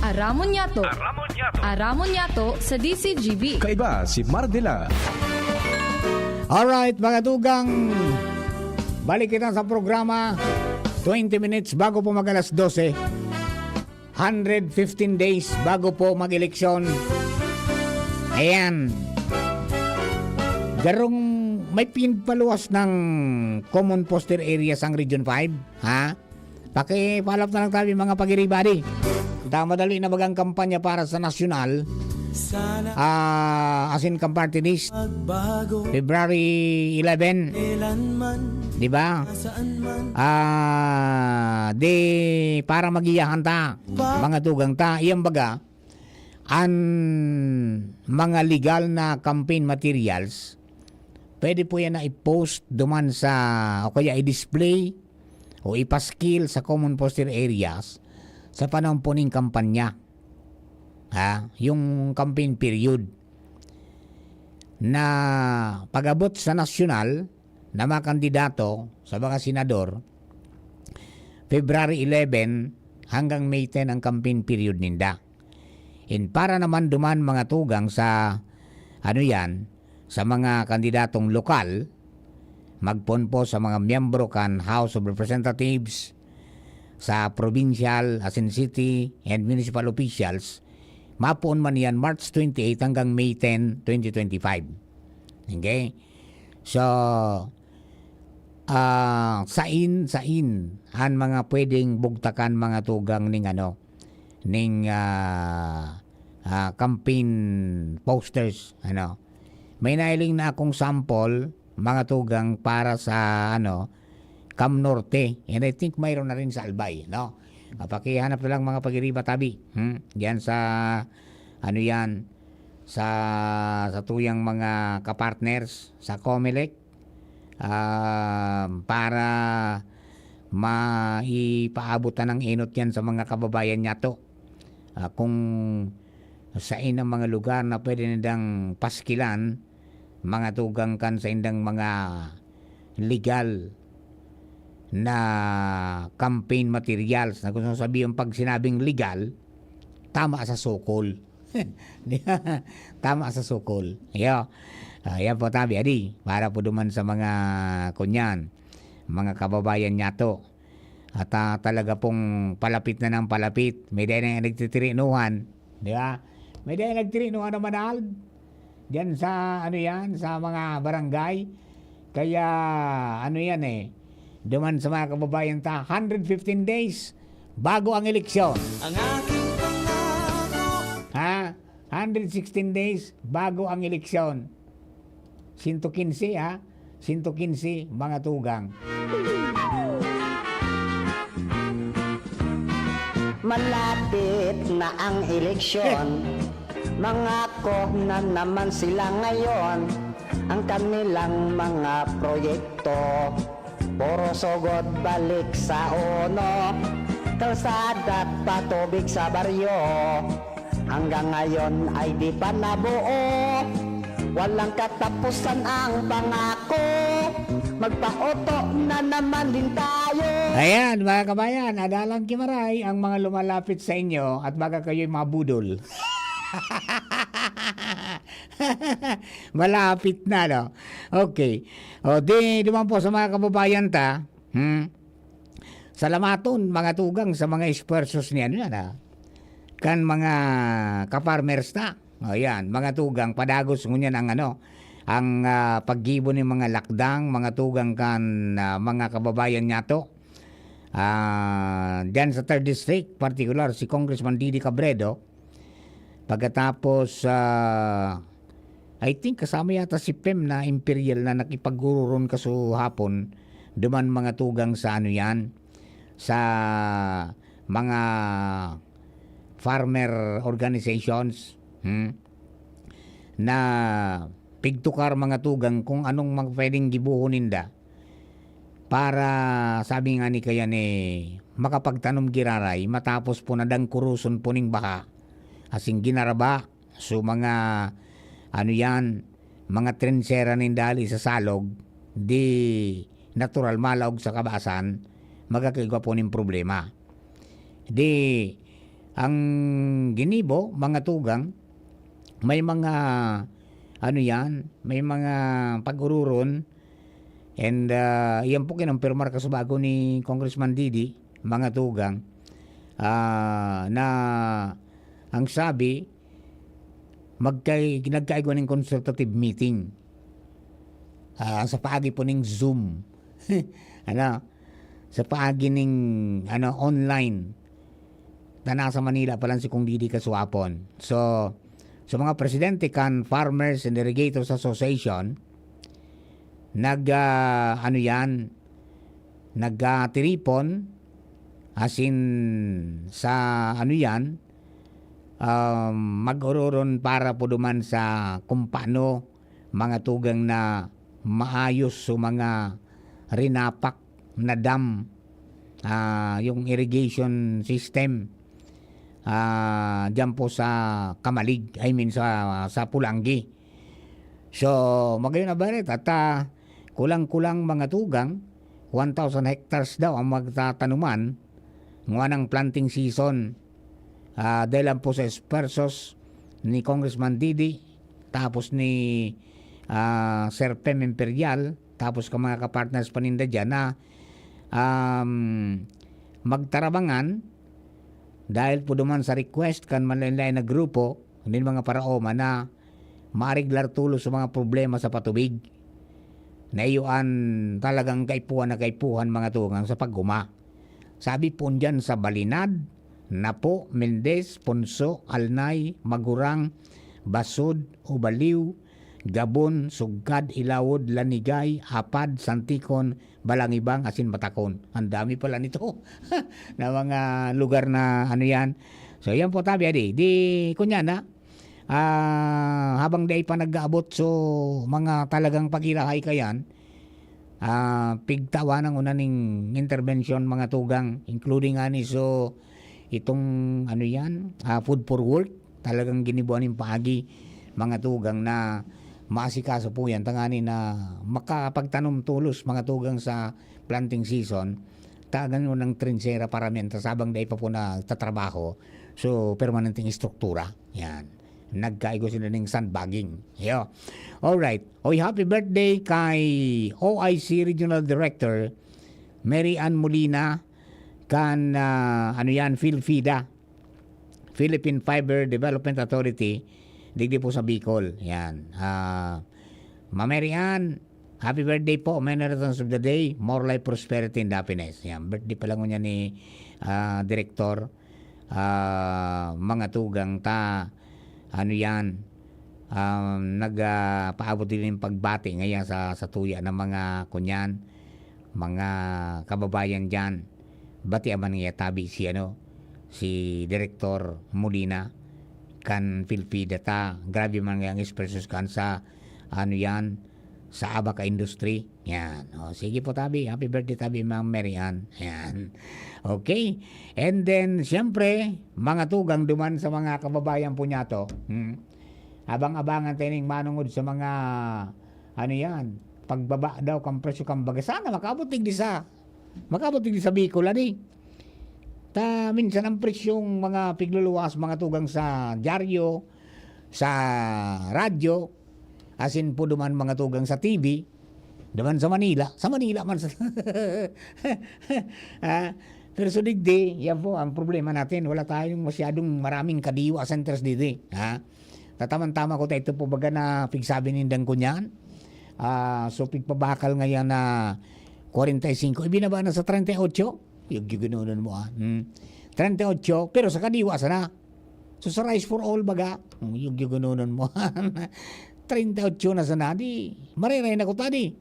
Aramon Yato. Aramon Yato sa D C G B. Kaiba si Mardela. Alright, mga tugang, balik kita sa programa. Twenty minutes bago po mag alas dose. Hundred fifteen days bago po mag-eleksyon. Ayan. Garong may pinagpaluwas ng common poster area sa Region five, ha? Paki-follow up na lang tabi, mga pagiribadi. Ta madali na bagang kampanya para sa nasyonal. Ah, as in, kamparte list. February eleven. Di ba? Ah, di para magiyahan ta, mga tugang ta. Iyang baga, an mga legal na campaign materials, pwede po yan na i-post duman sa, o kaya i-display o ipaskil sa common poster areas sa panahon po ning kampanya. Ha? Yung campaign period. Na pag-abot sa nasyonal na mga kandidato sa mga senador, February eleven hanggang May ten ang campaign period ninda. And para naman duman, mga tugang, sa, ano yan, sa mga kandidatong lokal, magpoon po sa mga miyembro kan House of Representatives, sa provincial, asin city and municipal officials, mapoon man yan March twenty-eight hanggang May ten, twenty twenty-five. Okay? So, ah, sain, sain an mga pwedeng bugtakan, mga tugang, ning ano, ning, ah, ah, campaign posters, ano. May nahiling na akong sample, mga tugang, para sa, ano, Cam Norte. And I think mayroon na rin sa Albay, no? Ah, pakihanap na lang, mga pagiriba, tabi. Hmm? Diyan sa, ano yan, sa, sa tuyang mga kapartners sa Comelec, ah, para maipaabot na ng enot yan sa mga kababayan niyato. Ah, kung sain ang mga lugar na pwede nindang paskilan, mga tugang, kan saindang mga legal na campaign materials, na gusto kong sabihin, pag sinabing legal, tama sa sukol. Di ba? Tama sa sukol. Iyo. Ah, yan po, tabi, adi. Para po duman sa mga, kunyan, mga kababayan niyato. At, ah, talaga pong palapit na ng palapit. May dai na nagtitirinuhan. Di ba? May dai nagtirinuhan naman, Alb. Diyan sa, ano yan, sa mga barangay. Kaya, ano yan eh, duman sa mga kababayan ta, hundred fifteen days bago ang eleksyon. Ang aking pangako. Ha? Hundred sixteen days bago ang eleksyon. Sento kinse, ha? Sento kinse, mga tugang. Malapit na ang eleksyon, mangako na naman sila ngayon. Ang kanilang mga proyekto, puro sugod balik sa uno. Kalsada at patubig sa baryo, hanggang ngayon ay di pa nabuo. Walang katapusan ang pangako, magpaoto na naman din tayo. Ayan, mga kabayan, adalang kimaray ang mga lumalapit sa inyo at baka kayo'y mabudol. Malapit na, no? Okay. O, di, duman po sa mga kababayan ta, hmm? Salamaton, mga tugang, sa mga esfuerzos ni ano yan, ha? Kan mga ka-farmers ta. O, yan, mga tugang, padagos ngunyan ang ano, ang, ah, paggibo nin mga lakdang, mga tugang, kan, ah, mga kababayan niyato. Ah, diyan sa third District, partikular si Congressman Didi Cabredo, pagkatapos, ah, I think kasama yata si Pem na Imperial na nakipag-ururon kasuhapon duman, mga tugang, sa ano yan, sa mga farmer organizations, hmm, na pigtukar, mga tugang, kung anong mga pwedeng gibohon ninda para, sabi nga ni kayan, eh, makapagtanom giraray matapos po na dangkuruson po ning baha. Asin ginaraba, so mga, ano yan, mga trensera ninda hali sa salog, di natural malaog sa kabasan, magkakaigwa po ning problema. Di, ang ginibo, mga tugang, may mga, ano yan, may mga pag-ururon, and, ah, iyan po kinumpirmar kasubago ni Congressman Didi, mga tugang, ah, na ang sabi, magkay-, nagkaigwa ning consultative meeting, ah, sa paagi po ning Zoom. Ano? Sa paagi ning, ano, online. Tana sa Manila pa lang si Kong Didi kasuhapon. So, sa mga presidente kan Farmers and Irrigators Association, nag, ah, ano yan, nagtiripon, asin sa ano yan, um, mag-ururon para po duman sa kung paano, mga tugang, na maayos so mga rinapak na dam, ah, yung irrigation system, ah, diyan po sa Camalig, I mean, sa, sa Polangui. So, magayon na barit at, ah, kulang-kulang, mga tugang, one thousand hectares daw ang magtatanuman ngwanang planting season. ah, dahil lang po sa esfuerzos ni Congressman Didi, tapos ni, ah, Sir Pem Imperial, tapos ka mga kapartners pa ninda dyan na, um, magtarabangan dahil po duman sa request kan manlain-lain na grupo, nin mga paraoma na maariglar tolos sa mga problema sa patubig na iyo an talagang kaipuhan na kaipuhan, mga tugang, sa pag-oma. Sabi po dyan sa Balinad, Napo, Mendez, Ponso, Alnay, Magurang, Basod, Ubaliw, Gabon, Sugkad, Ilawod, Lanigay, Apad, Santikon, Balangibang, asin Matakon. Ang dami pala nito na mga lugar na ano yan. So, yan po, tabi, adi. Di, kunya na, ah, habang dai pa nag-aabot, so, mga talagang pagirahay ka yan, ah, pigtawanan ko na ning intervention, mga tugang, including ani, so, itong, ano yan, ah, food for work, talagang ginibuan ning paagi, mga tugang, na maasikaso po yan, tangani na makapagtanom tolos, mga tugang, sa planting season, tagan mo ng trinsera para mientras habang dai pa po nagtatrabaho, so, permanenteng estruktura, yan. Nagkaigo sila ning sandbagging. Yo. Alright. Oy, happy birthday kay O I C Regional Director Mary Ann Molina kan, ah, ano yan, PhilFIDA, Philippine Fiber Development Authority, digdi po sa Bicol. Yan. Ah, Ma Mary Ann, happy birthday po. Many returns of the day. More life, prosperity, and happiness. Yan. Birthday pa lang niya ni, ah, Direktor, ah, mga tugang ta, ano yan, um, nag, ah, paabot din yung pagbati ngayon sa, sa tuya ng mga kunyan, mga kababayan dyan. Bati aman nga tabi si, ano, si Direktor Molina kan PhilFIDA ta. Grabe man nga ang expressions kan sa, ano yan, sa Abaca Industry. Yan. O, sige po, tabi. Happy birthday, tabi, Ma'am Mary Ann. Yan. Okay. And then, siyempre, mga tugang duman sa mga kababayan po niya to. Hmm. Abang-abangan tayo ning manungod sa mga, ano yan, pagbaba daw kan presyo kan baga. Sana makaabot digdi sa, makaabot digdi sa Bicol, adi. Ta, minsan ang presyong mga pigluluwas, mga tugang sa dyaryo, sa radyo, asin po duman mga tugang sa T V, duman sa Manila, sa Manila man sa, ah, pero so digdi, yan po ang problema natin. Wala tayong masyadong maraming kadiwa centers digdi, ha? Tataman-tama ko tayo ito po baga na pigsabi nindang kunyan. Ah, so pigpabakal ngayon na kwarenta y singko, ibinaba na sa treinta y ocho. Yung giginunon mo, ah. Hmm. Treinta y ocho, pero sa kadiwa sana. So, sa Rice for All, baga, hmm, yung giginunon mo. Treinta y ocho na sana, di, mariray na ko ta, di.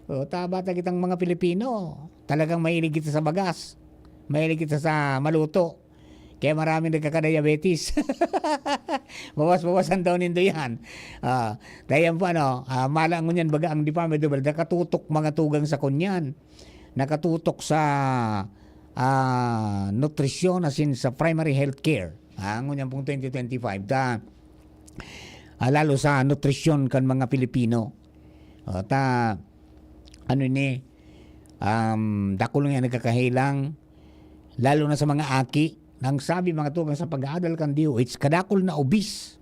O, taba ta kitang mga Pilipino. Talagang mahilig kita sa bagas. Mahilig kita sa maluto. Kaya maraming nagkakadiabetes. Bawas-bawasan daw nindo yan. Ah, dahil yan po, ano, ah, malangon yan, baga ang Department of Health, nakatutok mga tugang sa kunyan. Nakatutok sa, ah, nutrisyon, asin sa primary health care. Ah, ngunyan pong twenty twenty-five, ta, ah, lalo sa nutrisyon kan mga Pilipino. O, ta, ano ini, um, dakul nga nagkakahelang, lalo na sa mga aki. Nang sabi, mga tugang, sa pag-aadal kan D O H, kadakul na obese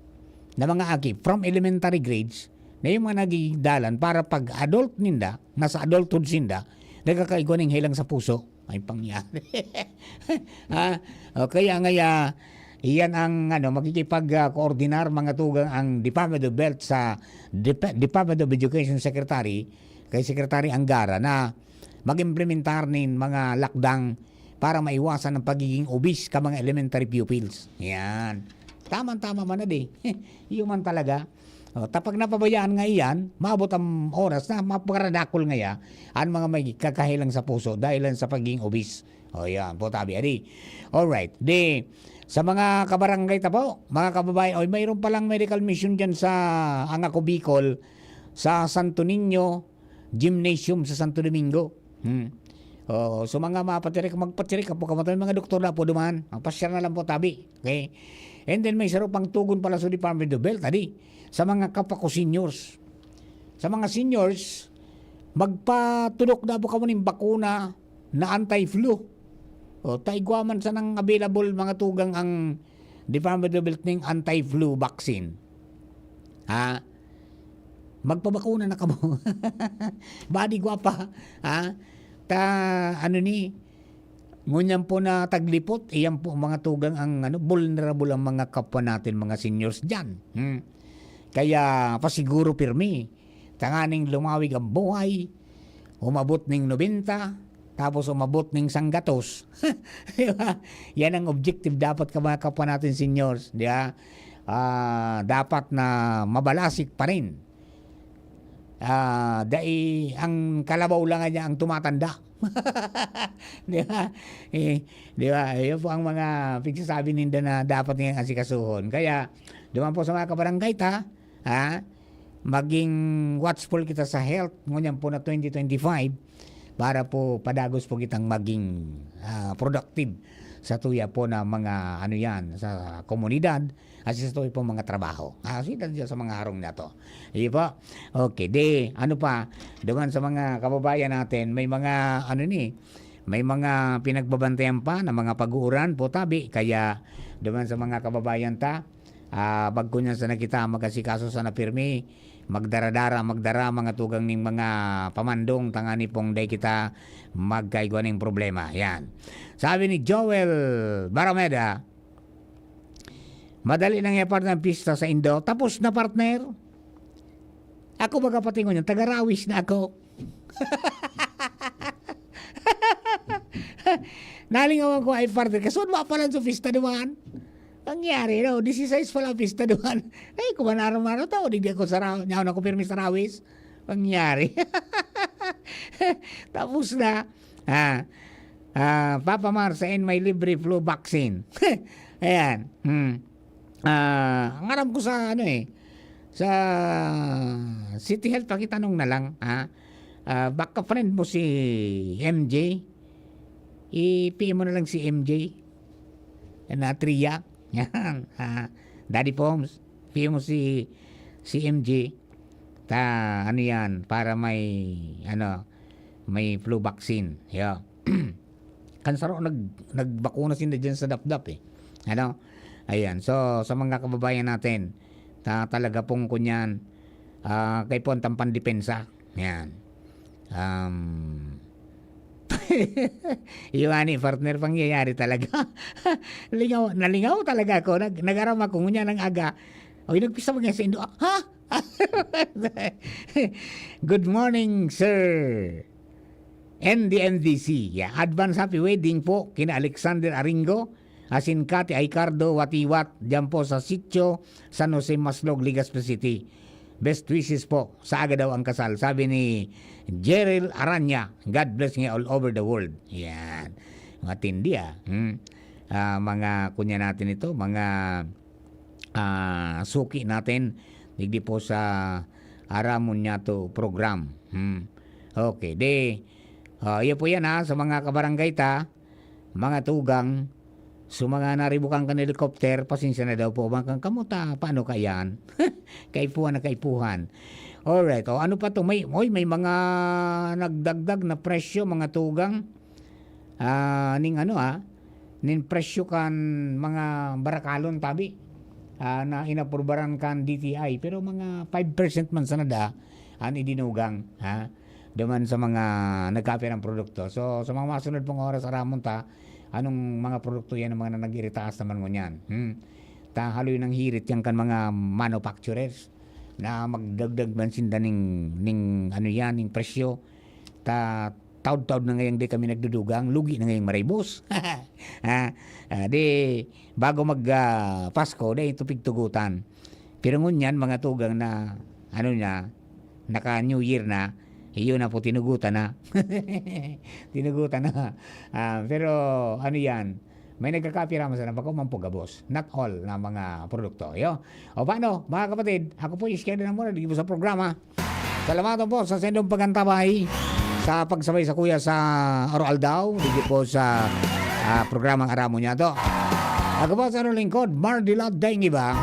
na mga aki, from elementary grades, na yung mga nagiging dalan para pag-adult ninda, nasa adulthood sinda, nagkakaigwa ning helang sa puso. May pangyari. Ha? O, kaya nga, ya, iyan ang, ano, makikipag, ah, koordinar, mga tugang, ang Department of Health sa Dep-, Department of Education Secretary, kay Secretary Angara, na mag-implementar nin mga lakdang para maiwasan ang pagiging obese ka mga elementary pupils. Yan. Tama-tama man na di. Iyo man talaga. O, ta pag napabayaan nga iyan, maabot ang oras na maparadakol ngaya an mga may kakahelang sa puso dahil lang sa pagiging obese. O, yan po, tabi, adi. Alright. Di, sa mga kabarangay ta po, mga kababayan, oy, mayroon palang medical mission dyan sa Angaco, Bicol, sa Santo Niño Gymnasium sa Santo Domingo. Hmm. O, so mga mapacheck, magpacheck po kamo, mga doktor na po duman. Magpasyal na lang po, tabi. Okay? And then may saro pang tugon pala sa Department of Health, adi, sa mga kapwa ko seniors. Sa mga seniors, magpatudok na po kamo ning bakuna na anti-flu. O, ta igwa man sanang available, mga tugang, ang Department of Health ning anti-flu vaccine. Ha? Magpabakuna na kamo. Badi gwapa, ha? Ta, ano ni, ngunyan po na taglipot, iyan po mga tugang ang, ano, vulnerable ang mga kapwa natin, mga seniors diyan. Hmm. Kaya pasiguro pirmi, tanganing lumawig ang buhay, umabot ning nobenta, tapos umabot ning sanggatos. Di ba? Yan ang objective dapat ka, mga kapwa natin seniors, di ba? Ah, dapat na mabalasik pa rin. Ah, dai ang kalabaw lang niya ang tumatanda. Di ba? Eh, di ba? Yun po ang mga pigsasabi ninda na dapat niyang asikasuhon. Kaya, duman po sa mga kabarangay ta, ha? Maging watchful kita sa health ngunyan po na twenty twenty-five para po padagos po kitang maging, ah, productive sa tuya po na mga, ano yan, sa komunidad at sa tuya po mga trabaho. Ah, sila dyan sa mga harong na to. Iyo po. Okay, di, ano pa, duman sa mga kababayan natin, may mga, ano ni, may mga pinagbabantayan pa na mga pag-uuran po tabi. Kaya, duman sa mga kababayan ta, ah, bagko niyan sana kita mag-asikaso sana pirmi, magdara-dara, magdara mga tugang ning mga pamandong tangani pong dai kita magkaigwa ning problema. Yan. Sabi ni Joel Barameda, "Madali lang yan, partner, ang pista sa Indo." Tapos na, partner. Ako baga pati ngunyan, taga-Rawis na ako. Nalingawan ko ay, partner, kasunod mo pala sa pista duman. Nangyari, no? Disisais pala ang pista duman. Ay, kuman araw-araw tao, di ako sa Ra-, nyaon ako pirmi sa Rawis. Nangyari. Tapos na. Ah, ah, Papa Mar, send my libre flu vaccine. Ayan. Hmm. Ah, ang aram ko sa ano eh, sa City Health, pakitanong na lang, ha? Ah, baka friend mo si M J, i-P M mo na lang si M J. Na Tria. Yan. Ah, Daddy Poms, P M mo si, si M J. Ta, ano yan, para may, ano, may flu vaccine. Yo. Kan saro nag-, nagbakuna sinda dyan sa Dapdap eh. Ano? Ayan. So, sa mga kababayan natin, ta-, talaga pong kunyan, ah, kaipuhan tang pandepensa. Yan. Um, yung ani, partner, pangyayari talaga. Lingaw, nalingaw talaga ako. Nag-, nag-aram ako, ngunyan ang aga. Oy, nagpista ba nga sa Indo? Ha? Good morning, sir. N D M D C. Yeah, advance happy wedding po kina Alexander Aringo, asin Cathy Aicardo Watiwat, diyan po sa Sitio San Jose, Maslog, Legazpi City. Best wishes po. Sa aga daw ang kasal, sabi ni Jeril Aranya. God bless nga all over the world. Yan. Matindi, ah. Hmm. Ah, mga kunya natin ito, mga, ah, suki natin, digdi po sa Aramon Niyato program. Hmm. Okay, di, ah, iyo po yan, ha, sa mga kabarangay ta, mga tugang, sa mga naribukan kan helicopter, pasensya na daw po, mga kamuta, paano ka yan? Kaipuhan na kaipuhan. Alright, o ano pa to? May, oy, may mga nagdagdag na presyo, mga tugang. Ah, ning ano, ah, nin presyo kan mga barakalon tabi, ah, na inaprubaran kan D T I, pero mga five percent man sana da an idinugang, ha? Duman sa mga nagkapirang produkto. So, sa mga masunod pong oras, aramon ta, anong mga produkto yan, ang mga na nag-iritaas naman ngunyan? Hmm? Ta haloy nang hirit yan kan mga manufacturers na magdagdag man sinda ning, ning ano yan, ning presyo. Ta taud-taud na ngayang di kami nagdudugang, lugi na ngayang maribos. Ah, ah, di, bago mag, ah, Pasko, di ito pigtugutan. Pero ngunyan, mga tugang na, ano na, naka New Year na, iyon na po, tinugutan na. Tinugutan na. Ah, pero, ano yan, may nagkakapira man sana, bako man po gabos. Not all na mga produkto. Yo. O paano, mga kapatid, ako po, Iskeda na muna, di po sa programa. Salamat po sa sendong pagantabay sa pagsabay sa kuya sa Oro Aldaw, digdi po sa, ah, programang Aramo Niya To. Ako po sa inyong lingkod, Mardila Daingiba.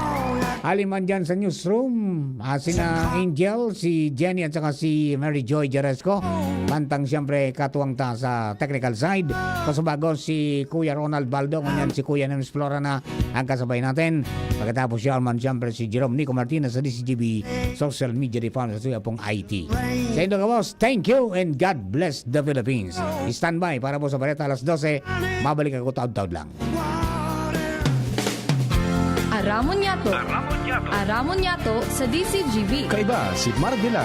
Hali man dyan sa newsroom, ah, sina Angel, si Jenny at saka si Mary Joy Jaresco. Antang siyempre katuwang ta sa technical side. Kasubago si Kuya Ronald Baldo, ngunyan si Kuya Nems Flora na ang kasabay natin. Pagkatapos siya man siyempre si Jerome Nico Martinez sa D C G B Social Media Department sa suya pong I T. Sa indo ka, boss, thank you and God bless the Philippines. Standby para po sa Bareta alas dose. Mabalik ako taod-taod lang. Aramon niyato. Aramon niyato sa D C G B. Kaiba si Marvila.